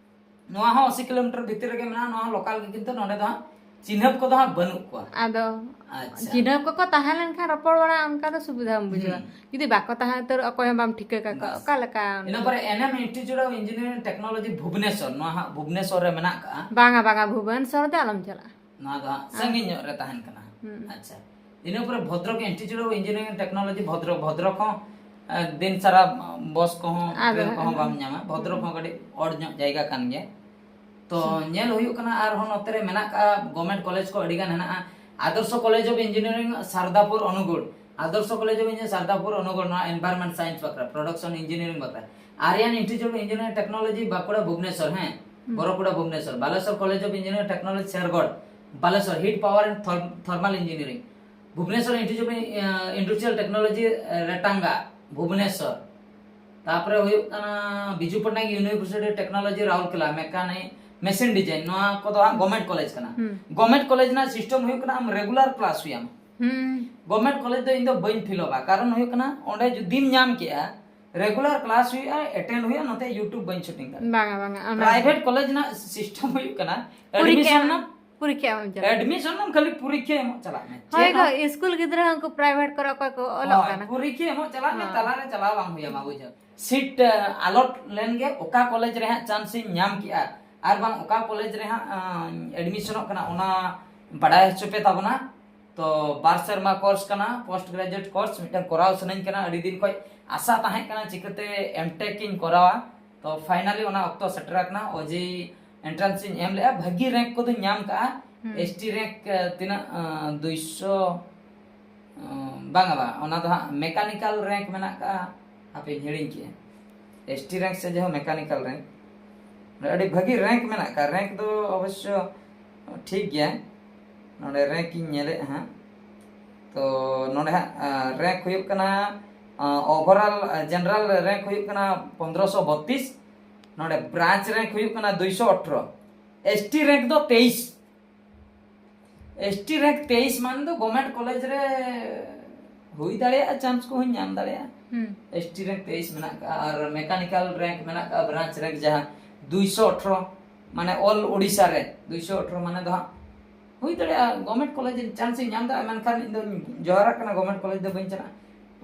ᱱᱚᱣᱟ ᱦᱚᱸ ᱟᱥᱤ ᱠᱤᱞᱳᱢᱤᱴᱟᱨ ᱵᱷᱤᱛᱤᱨ ᱨᱮᱜᱮ ᱢᱮᱱᱟᱜᱼᱟ᱾ ᱱᱚᱣᱟ ᱦᱚᱸ ᱞᱳᱠᱟᱞ ᱜᱮ, ᱠᱤᱱᱛᱩ ᱱᱚᱰᱮ ᱫᱚ ᱦᱟᱸᱜ ᱪᱤᱱᱦᱟᱹᱯ ᱠᱚᱫᱚ ᱦᱟᱸᱜ ᱵᱟᱹᱱᱩᱜ ᱠᱚᱣᱟ᱾ ᱟᱫᱚ ᱟᱪᱪᱷᱟ᱾ ᱪᱤᱱᱦᱟᱹᱯ ᱠᱚᱠᱚ ᱛᱟᱦᱮᱸ ᱞᱮᱱᱠᱷᱟᱱ ᱨᱚᱯᱚᱲ ᱵᱟᱲᱟ ᱚᱱᱠᱟ ᱫᱚ ᱥᱩᱵᱤᱫᱷᱟᱢ ᱵᱩᱡᱷᱟᱹᱣᱟ᱾ ᱦᱩᱸ᱾ ᱡᱩᱫᱤ ᱵᱟᱠᱚ ᱛᱟᱦᱮᱸ ᱩᱛᱟᱹᱨᱚᱜᱼᱟ, ᱚᱠᱚᱭ ᱦᱚᱸ ᱵᱟᱢ ᱴᱷᱤᱠᱟᱹ ᱠᱟᱠᱚᱣᱟ᱾ ᱵᱟᱥ᱾ ᱚᱠᱟ ᱞᱮᱠᱟ? ᱤᱱᱟᱹ ᱯᱚᱨᱮ N M Institute of Engineering Technology Bhubaneswar, ᱱᱚᱣᱟ ᱦᱟᱸᱜ ᱵᱷᱩᱵᱽᱱᱮᱥᱚᱨ ᱨᱮ ᱢᱮᱱᱟᱜ ᱠᱟᱜᱼᱟ᱾ ᱵᱟᱝᱟ, ᱵᱟᱝᱟ, ᱵᱷᱩᱵᱽᱱᱮᱥᱚᱨ ᱫᱚ ᱟᱞᱚᱢ ᱪᱟᱞᱟᱜᱼᱟ᱾ ᱱᱚᱣᱟ ᱫᱚ ᱦᱟᱸᱜ ᱦᱮᱸ᱾ ᱥᱟᱺᱜᱤᱧ ᱧᱚᱜ ᱨᱮ ᱛᱟᱦᱮᱱ ᱠᱟᱱᱟ᱾ ᱦᱩᱸ᱾ ᱟᱪᱪᱷᱟ᱾ ᱤᱱᱟᱹ ᱯᱚᱨᱮ Bhadrak Institute of Engineering Technology Bhadrak, Bhadrak ᱦᱚᱸ ᱫᱤᱱ ᱥᱟᱨᱟ ᱵᱚᱥ ᱠᱚᱦᱚᱸ, ᱟᱫᱚ ᱴᱨᱮᱱ ᱠᱚᱦᱚᱸ ᱵᱟᱢ ᱧᱟᱢᱟ᱾ ᱵᱷᱚᱫᱨᱚᱠ ᱦᱚᱸ ᱠᱟᱹᱴᱤᱡ ᱚᱰ ᱧᱚᱜ ᱡᱟᱭᱜᱟ ᱠᱟᱱ ᱜᱮᱭᱟ᱾ ᱛᱚ, ᱧᱮᱞ ᱦᱩᱭᱩᱜ ᱠᱟᱱᱟ, ᱟᱨᱦᱚᱸ ᱱᱚᱛᱮ ᱨᱮ ᱢᱮᱱᱟᱜ ᱠᱟᱜᱼᱟ, ᱜᱚᱵᱷᱢᱮᱱᱴ ᱠᱚᱞᱮᱡᱽ ᱠᱚ ᱟᱹᱰᱤ ᱜᱟᱱ ᱦᱮᱱᱟᱜᱼᱟ᱾ Adarsha college of engineering Sardapur Anugul, Adarsha college of engineering Sardapur Anugul, ᱱᱚᱣᱟ ᱮᱱᱵᱷᱟᱭᱨᱚᱱᱢᱮᱱᱴ ᱥᱟᱭᱮᱱᱥ ᱵᱟᱠᱷᱨᱟ, ᱯᱨᱚᱰᱟᱠᱥᱚᱱ ᱤᱧᱡᱤᱱᱤᱭᱟᱨᱤᱝ ᱵᱟᱠᱷᱨᱟ, Aryan institute of engineering technology Bankura Bhubaneswar, ᱦᱮᱸ, ᱵᱚᱨᱚᱯᱩᱲᱟ Bhubaneswar, Balasore college of engineering technology Sergarh, Balasore, heat power and thermal engineering, Bhubaneswar institute of industrial technology ᱨᱮᱴᱟᱝᱜᱟ, ᱵᱷᱩᱵᱽᱱᱮᱥᱚᱨ᱾ ᱛᱟᱯᱚᱨᱮ ᱦᱩᱭᱩᱜ ᱠᱟᱱᱟ ᱵᱤᱡᱩ ᱯᱟᱴᱱᱟᱭᱮᱠ ᱤᱭᱩᱱᱤᱵᱷᱟᱨᱥᱤᱴᱤ ᱴᱮᱠᱱᱳᱞᱚᱡᱤ ᱨᱟᱩᱨᱠᱮᱞᱟ, ᱢᱮᱠᱟᱱᱤ ᱢᱮᱥᱤᱱ ᱰᱤᱡᱟᱭᱤᱱ, ᱱᱚᱣᱟ ᱠᱚᱫᱚ ᱦᱟᱸᱜ ᱜᱚᱵᱷᱢᱮᱱᱴ ᱠᱚᱞᱮᱡᱽ ᱠᱟᱱᱟ᱾ ᱦᱩᱸ᱾ ᱜᱚᱵᱷᱢᱮᱱᱴ ᱠᱚᱞᱮᱡᱽ ᱨᱮᱱᱟᱜ ᱥᱤᱥᱴᱮᱢ ᱦᱩᱭᱩᱜ ᱠᱟᱱᱟ ᱟᱢ ᱨᱮᱜᱩᱞᱟᱨ ᱠᱞᱟᱥ ᱦᱩᱭ ᱟᱢᱟ᱾ ᱦᱩᱸ᱾ ᱜᱚᱵᱷᱢᱮᱱᱴ ᱠᱚᱞᱮᱡᱽ ᱫᱚ ᱤᱧ ᱫᱚ ᱵᱟᱹᱧ ᱯᱷᱤᱞᱚᱵᱟ, ᱠᱟᱨᱚᱱ ᱦᱩᱭᱩᱜ ᱠᱟᱱᱟ ᱚᱸᱰᱮ ᱡᱩᱫᱤᱢ ᱧᱟᱢ ᱠᱮᱜᱼᱟ, ᱨᱮᱜᱩᱞᱟᱨ ᱠᱞᱟᱥ ᱦᱩᱭᱩᱜᱼᱟ, ᱮᱴᱮᱱᱰ ᱦᱩᱭᱩᱜᱼᱟ, ᱱᱚᱛᱮ YouTube ᱵᱟᱹᱧ ᱥᱩᱴᱤᱝ ᱫᱟᱲᱮᱭᱟᱜᱼᱟ᱾ ᱵᱟᱝᱟ, ᱵᱟᱝᱟ, ᱚᱱᱟ ᱯᱨᱟᱭᱵᱷᱮᱴ ᱠᱚᱞᱮᱡᱽ ᱨᱮᱱᱟᱜ ᱥᱤᱥᱴᱮᱢ ᱦᱩᱭᱩᱜ ᱠᱟᱱᱟ, ᱯᱚᱨᱤᱠᱠᱷᱟ ᱮᱰᱢᱤᱥᱚᱱ ᱮᱢ, ᱱᱟᱢ, ᱯᱚᱨᱤᱠᱠᱷᱟ ᱮᱢ ᱪᱟᱞᱟᱜ ᱢᱮ᱾ ᱮᱰᱢᱤᱥᱚᱱ ᱱᱟᱢ, ᱠᱷᱟᱹᱞᱤ ᱯᱚᱨᱤᱠᱠᱷᱟ ᱮᱢᱚᱜ ᱪᱟᱞᱟᱜ ᱢᱮ᱾ ᱦᱳᱭ ᱪᱮᱫ ᱜᱚ, ᱦᱚᱸ ᱤᱥᱠᱩᱞ ᱜᱤᱫᱽᱨᱟᱹ ᱦᱚᱸ ᱩᱱᱠᱩ ᱯᱨᱟᱭᱵᱷᱮᱴ ᱠᱚᱨᱮ ᱚᱠᱚᱭ ᱠᱚ ᱚᱞᱚᱜ ᱦᱳᱭ, ᱠᱟᱱᱟ᱾ ᱯᱚᱨᱤᱠᱠᱷᱟ ᱮᱢᱚᱜ ᱪᱟᱞᱟᱜ ᱢᱮ, ᱦᱚᱸ᱾ ᱛᱟᱞᱟᱨᱮ ᱪᱟᱞᱟᱣ ᱵᱟᱝ ᱦᱩᱭ ᱟᱢᱟ, ᱵᱩᱡᱷᱟᱹᱣ᱾ ᱥᱤᱴ, ᱟᱞᱚᱴ ᱞᱮᱱ ᱜᱮ, ᱚᱠᱟ ᱠᱚᱞᱮᱡᱽ ᱨᱮ ᱦᱟᱸᱜ ᱪᱟᱱᱥ ᱤᱧ ᱧᱟᱢ ᱠᱮᱜᱼᱟ, ᱟᱨ ᱵᱟᱝ ᱚᱠᱟ ᱠᱚᱞᱮᱡᱽ ᱨᱮ ᱦᱟᱸᱜ, ᱟᱸ, ᱮᱰᱢᱤᱥᱚᱱᱚᱜ ᱠᱟᱱᱟ, ᱚᱱᱟ ᱵᱟᱰᱟᱭ ᱦᱚᱪᱚ ᱯᱮ ᱛᱟᱵᱚᱱᱟ᱾ ᱛᱚ, ᱵᱟᱨ ᱥᱮᱨᱢᱟ ᱠᱳᱨᱥ ᱠᱟᱱᱟ, ᱯᱳᱥᱴ ᱜᱨᱮᱡᱩᱭᱮᱴ ᱠᱳᱨᱥ, ᱢᱤᱫᱴᱟᱝ ᱠᱚᱨᱟᱣ ᱥᱟᱱᱟᱧ ᱠᱟᱱᱟ, ᱟᱹᱰᱤ ᱫᱤᱱ ᱠᱷᱚᱱ ᱟᱥᱟ ᱛᱟᱦᱮᱸ ᱠᱟᱱᱟ ᱪᱤᱠᱟᱹᱛᱮ ᱮᱢᱴᱮᱠ ᱤᱧ ᱠᱚᱨᱟᱣᱟ᱾ ᱛᱚ, ᱯᱷᱟᱭᱱᱟᱞᱤ ᱚᱱᱟ ᱚᱠᱛᱚ ᱥᱮᱴᱮᱨ ᱟᱠᱟᱱᱟ, ᱳᱡᱮ ᱮᱱᱴᱨᱟᱱᱥ ᱤᱧ ᱮᱢ ᱞᱮᱜᱼᱟ, ᱵᱷᱟᱹᱜᱤ ᱨᱮᱝᱠ ᱠᱚᱫᱚᱧ ᱧᱟᱢ ᱠᱟᱜᱼᱟ᱾ ᱦᱩᱸ᱾ ᱮᱥ ᱴᱤ ᱨᱮᱝᱠ, ᱟᱸ, ᱛᱤᱱᱟᱹᱜ, ᱟᱸ, ᱫᱩᱭᱥᱚ, ᱟᱸ, ᱵᱟᱝᱟ, ᱵᱟᱝ, ᱚᱱᱟ ᱫᱚ ᱦᱟᱸᱜ ᱢᱮᱠᱟᱱᱤᱠᱟᱞ ᱨᱮᱝᱠ ᱢᱮᱱᱟᱜ ᱠᱟᱜᱼᱟ, ᱦᱟᱯᱮᱧ ᱦᱤᱲᱤᱧ ᱠᱮᱜᱼᱟ᱾ ᱮᱥ ᱴᱤ ᱨᱮᱝᱠ ᱥᱮ ᱡᱟᱦᱟᱸ ᱢᱮᱠᱟᱱᱤᱠᱟᱞ ᱨᱮᱝᱠ, ᱟᱹᱰᱤ ᱵᱷᱟᱹᱜᱤ ᱨᱮᱝᱠ ᱢᱮᱱᱟᱜ ᱠᱟᱜᱼᱟ᱾ ᱨᱮᱝᱠ ᱫᱚ ᱚᱵᱚᱥᱥᱚ ᱴᱷᱤᱠ ᱜᱮᱭᱟ, ᱱᱚᱰᱮ ᱨᱮᱝᱠ ᱤᱧ ᱧᱮᱞᱮᱫᱼᱟ ᱦᱟᱸᱜ᱾ ᱛᱚ, ᱱᱚᱰᱮ ᱦᱟᱸᱜ, ᱟᱸ, ᱨᱮᱝᱠ ᱦᱩᱭᱩᱜ ᱠᱟᱱᱟ, ᱟᱸ, ᱳᱵᱷᱟᱨᱚᱞ, ᱟᱸ, ᱡᱮᱱᱟᱨᱟᱞ ᱨᱮᱝᱠ ᱦᱩᱭᱩᱜ ᱠᱟᱱᱟ ᱯᱚᱱᱫᱽᱨᱚᱥᱚ ᱵᱚᱛᱤᱥ, ᱱᱚᱰᱮ ᱵᱨᱟᱧᱪ ᱨᱮᱝᱠ ᱦᱩᱭᱩᱜ ᱠᱟᱱᱟ ᱫᱩᱭᱥᱚ ᱟᱴᱷᱨᱚ, ᱮᱥ ᱴᱤ ᱨᱮᱝᱠ ᱫᱚ ᱛᱮᱭᱤᱥ᱾ ᱮᱥ ᱴᱤ ᱨᱮᱝᱠ ᱛᱮᱭᱤᱥ ᱢᱟᱱᱮ ᱫᱚ ᱜᱚᱵᱷᱢᱮᱱᱴ ᱠᱚᱞᱮᱡᱽ ᱨᱮ ᱦᱩᱭ ᱫᱟᱲᱮᱭᱟᱜᱼᱟ, ᱪᱟᱱᱥ ᱠᱚᱦᱚᱸᱧ ᱧᱟᱢ ᱫᱟᱲᱮᱭᱟᱜᱼᱟ᱾ ᱦᱩᱸ᱾ ᱮᱥ ᱴᱤ ᱨᱮᱝᱠ ᱛᱮᱭᱤᱥ ᱢᱮᱱᱟᱜ ᱠᱟᱜᱼᱟ, ᱟᱨ ᱢᱮᱠᱟᱱᱤᱠᱟᱞ ᱨᱮᱝᱠ ᱢᱮᱱᱟᱜ ᱠᱟᱜᱼᱟ, ᱵᱨᱟᱧᱪ ᱨᱮᱝᱠ ᱡᱟᱦᱟᱸ ᱫᱩᱭᱥᱚ ᱟᱴᱷᱨᱚ, ᱢᱟᱱᱮ ᱚᱞ ᱳᱰᱤᱥᱟ ᱨᱮ ᱫᱩᱭᱥᱚ ᱟᱴᱷᱨᱚ, ᱢᱟᱱᱮ ᱫᱚ ᱦᱟᱸᱜ ᱦᱩᱭ ᱫᱟᱲᱮᱭᱟᱜᱼᱟ ᱜᱚᱵᱷᱢᱮᱱᱴ ᱠᱚᱞᱮᱡᱽ ᱨᱮ ᱪᱟᱱᱥ ᱤᱧ ᱧᱟᱢ ᱫᱟᱲᱮᱭᱟᱜᱼᱟ, ᱢᱮᱱᱠᱷᱟᱱ ᱤᱧ ᱫᱚᱧ ᱡᱚᱦᱟᱨᱟᱜ ᱠᱟᱱᱟ, ᱜᱚᱵᱷᱢᱮᱱᱴ ᱠᱚᱞᱮᱡᱽ ᱫᱚ ᱵᱟᱹᱧ ᱪᱟᱞᱟᱜᱼᱟ᱾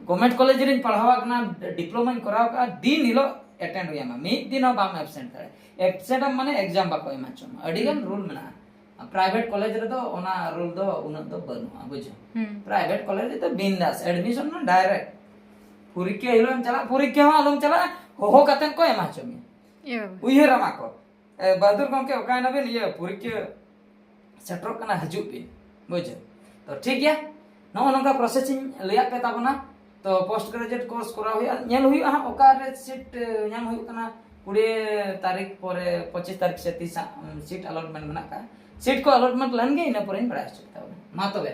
ᱜᱚᱵᱷᱢᱮᱱᱴ ᱠᱚᱞᱮᱡᱽ ᱨᱤᱧ ᱯᱟᱲᱦᱟᱣ ᱟᱠᱟᱱᱟ, ᱰᱤᱯᱞᱳᱢᱟᱧ ᱠᱚᱨᱟᱣ ᱠᱟᱜᱼᱟ, ᱫᱤᱱ ᱦᱤᱞᱳᱜ ᱮᱴᱮᱱᱰ ᱦᱩᱭ ᱟᱢᱟ, ᱢᱤᱫ ᱫᱤᱱ ᱦᱚᱸ ᱵᱟᱢ ᱮᱵᱥᱮᱱᱴ ᱫᱟᱲᱮᱭᱟᱜᱼᱟ᱾ ᱮᱵᱥᱮᱱᱴ ᱟᱢ ᱢᱟᱱᱮ ᱮᱠᱡᱟᱢ ᱵᱟᱠᱚ ᱮᱢᱟ ᱦᱚᱪᱚ ᱟᱢᱟ, ᱟᱹᱰᱤ ᱜᱟᱱ ᱨᱩᱞ ᱢᱮᱱᱟᱜᱼᱟ᱾ ᱯᱨᱟᱭᱵᱷᱮᱴ ᱠᱚᱞᱮᱡᱽ ᱨᱮᱫᱚ ᱚᱱᱟ ᱨᱩᱞ ᱫᱚ ᱩᱱᱟᱹᱜ ᱫᱚ ᱵᱟᱹᱱᱩᱜᱼᱟ, ᱵᱩᱡᱷᱟᱹᱣ᱾ ᱦᱩᱸ᱾ ᱯᱨᱟᱭᱵᱷᱮᱴ ᱠᱚᱞᱮᱡᱽ ᱨᱮᱫᱚ ᱵᱤᱱᱫᱟᱥ, ᱮᱰᱢᱤᱥᱚᱱ ᱢᱟ ᱰᱟᱭᱨᱮᱠᱴ᱾ ᱯᱚᱨᱤᱠᱠᱷᱟ ᱦᱤᱞᱳᱜ ᱮᱢ ᱪᱟᱞᱟᱜ, ᱯᱚᱨᱤᱠᱠᱷᱟ ᱦᱚᱸ ᱟᱞᱚᱢ ᱪᱟᱞᱟᱜᱼᱟ, ᱦᱚᱦᱚ ᱠᱟᱛᱮ ᱠᱚ ᱮᱢᱟ ᱦᱚᱪᱚ ᱢᱮᱭᱟ᱾ ᱤᱭᱟᱹ ᱩᱭᱦᱟᱹᱨᱟᱢᱟ ᱠᱚ, "ᱮ, ᱵᱟᱦᱟᱫᱩᱨ ᱜᱚᱢᱠᱮ, ᱚᱠᱟᱭᱮᱱᱟᱵᱤᱱ? ᱤᱭᱟᱹ ᱯᱚᱨᱤᱠᱠᱷᱟ ᱥᱮᱴᱮᱨᱚᱜ ᱠᱟᱱᱟ, ᱦᱤᱡᱩᱜ ᱵᱤᱱ", ᱵᱩᱡᱷᱟᱹᱣ᱾ ᱛᱚ ᱴᱷᱤᱠ ᱜᱮᱭᱟ, ᱱᱚᱜᱼᱚ ᱱᱚᱝᱠᱟ process ᱤᱧ ᱞᱟᱹᱭᱟᱫ ᱯᱮ ᱛᱟᱵᱚᱱᱟ᱾ ᱛᱚ post graduate course ᱠᱚᱨᱟᱣ ᱦᱩᱭᱩᱜᱼᱟ, ᱧᱮᱞ ᱦᱩᱭᱩᱜᱼᱟ ᱦᱟᱸᱜ ᱚᱠᱟᱨᱮ seat ᱧᱟᱢ ᱦᱩᱭᱩᱜ ᱠᱟᱱᱟ᱾ ᱠᱩᱲᱤ ᱛᱟᱹᱨᱤᱠᱷ ᱯᱚᱨᱮ, ᱯᱚᱸᱪᱤᱥ ᱛᱟᱹᱨᱤᱠᱷ ᱥᱮ ᱛᱤᱥ ᱦᱟᱸᱜ seat allotment ᱢᱮᱱᱟᱜ ᱠᱟᱜᱼᱟ᱾ Seat ᱠᱚ allotment ᱞᱮᱱ ᱜᱮ, ᱤᱱᱟᱹ ᱯᱚᱨᱮᱧ ᱵᱟᱲᱟᱭ ᱦᱚᱪᱚ ᱯᱮ ᱛᱟᱵᱚᱱᱟ᱾ ᱢᱟ ᱛᱚᱵᱮ᱾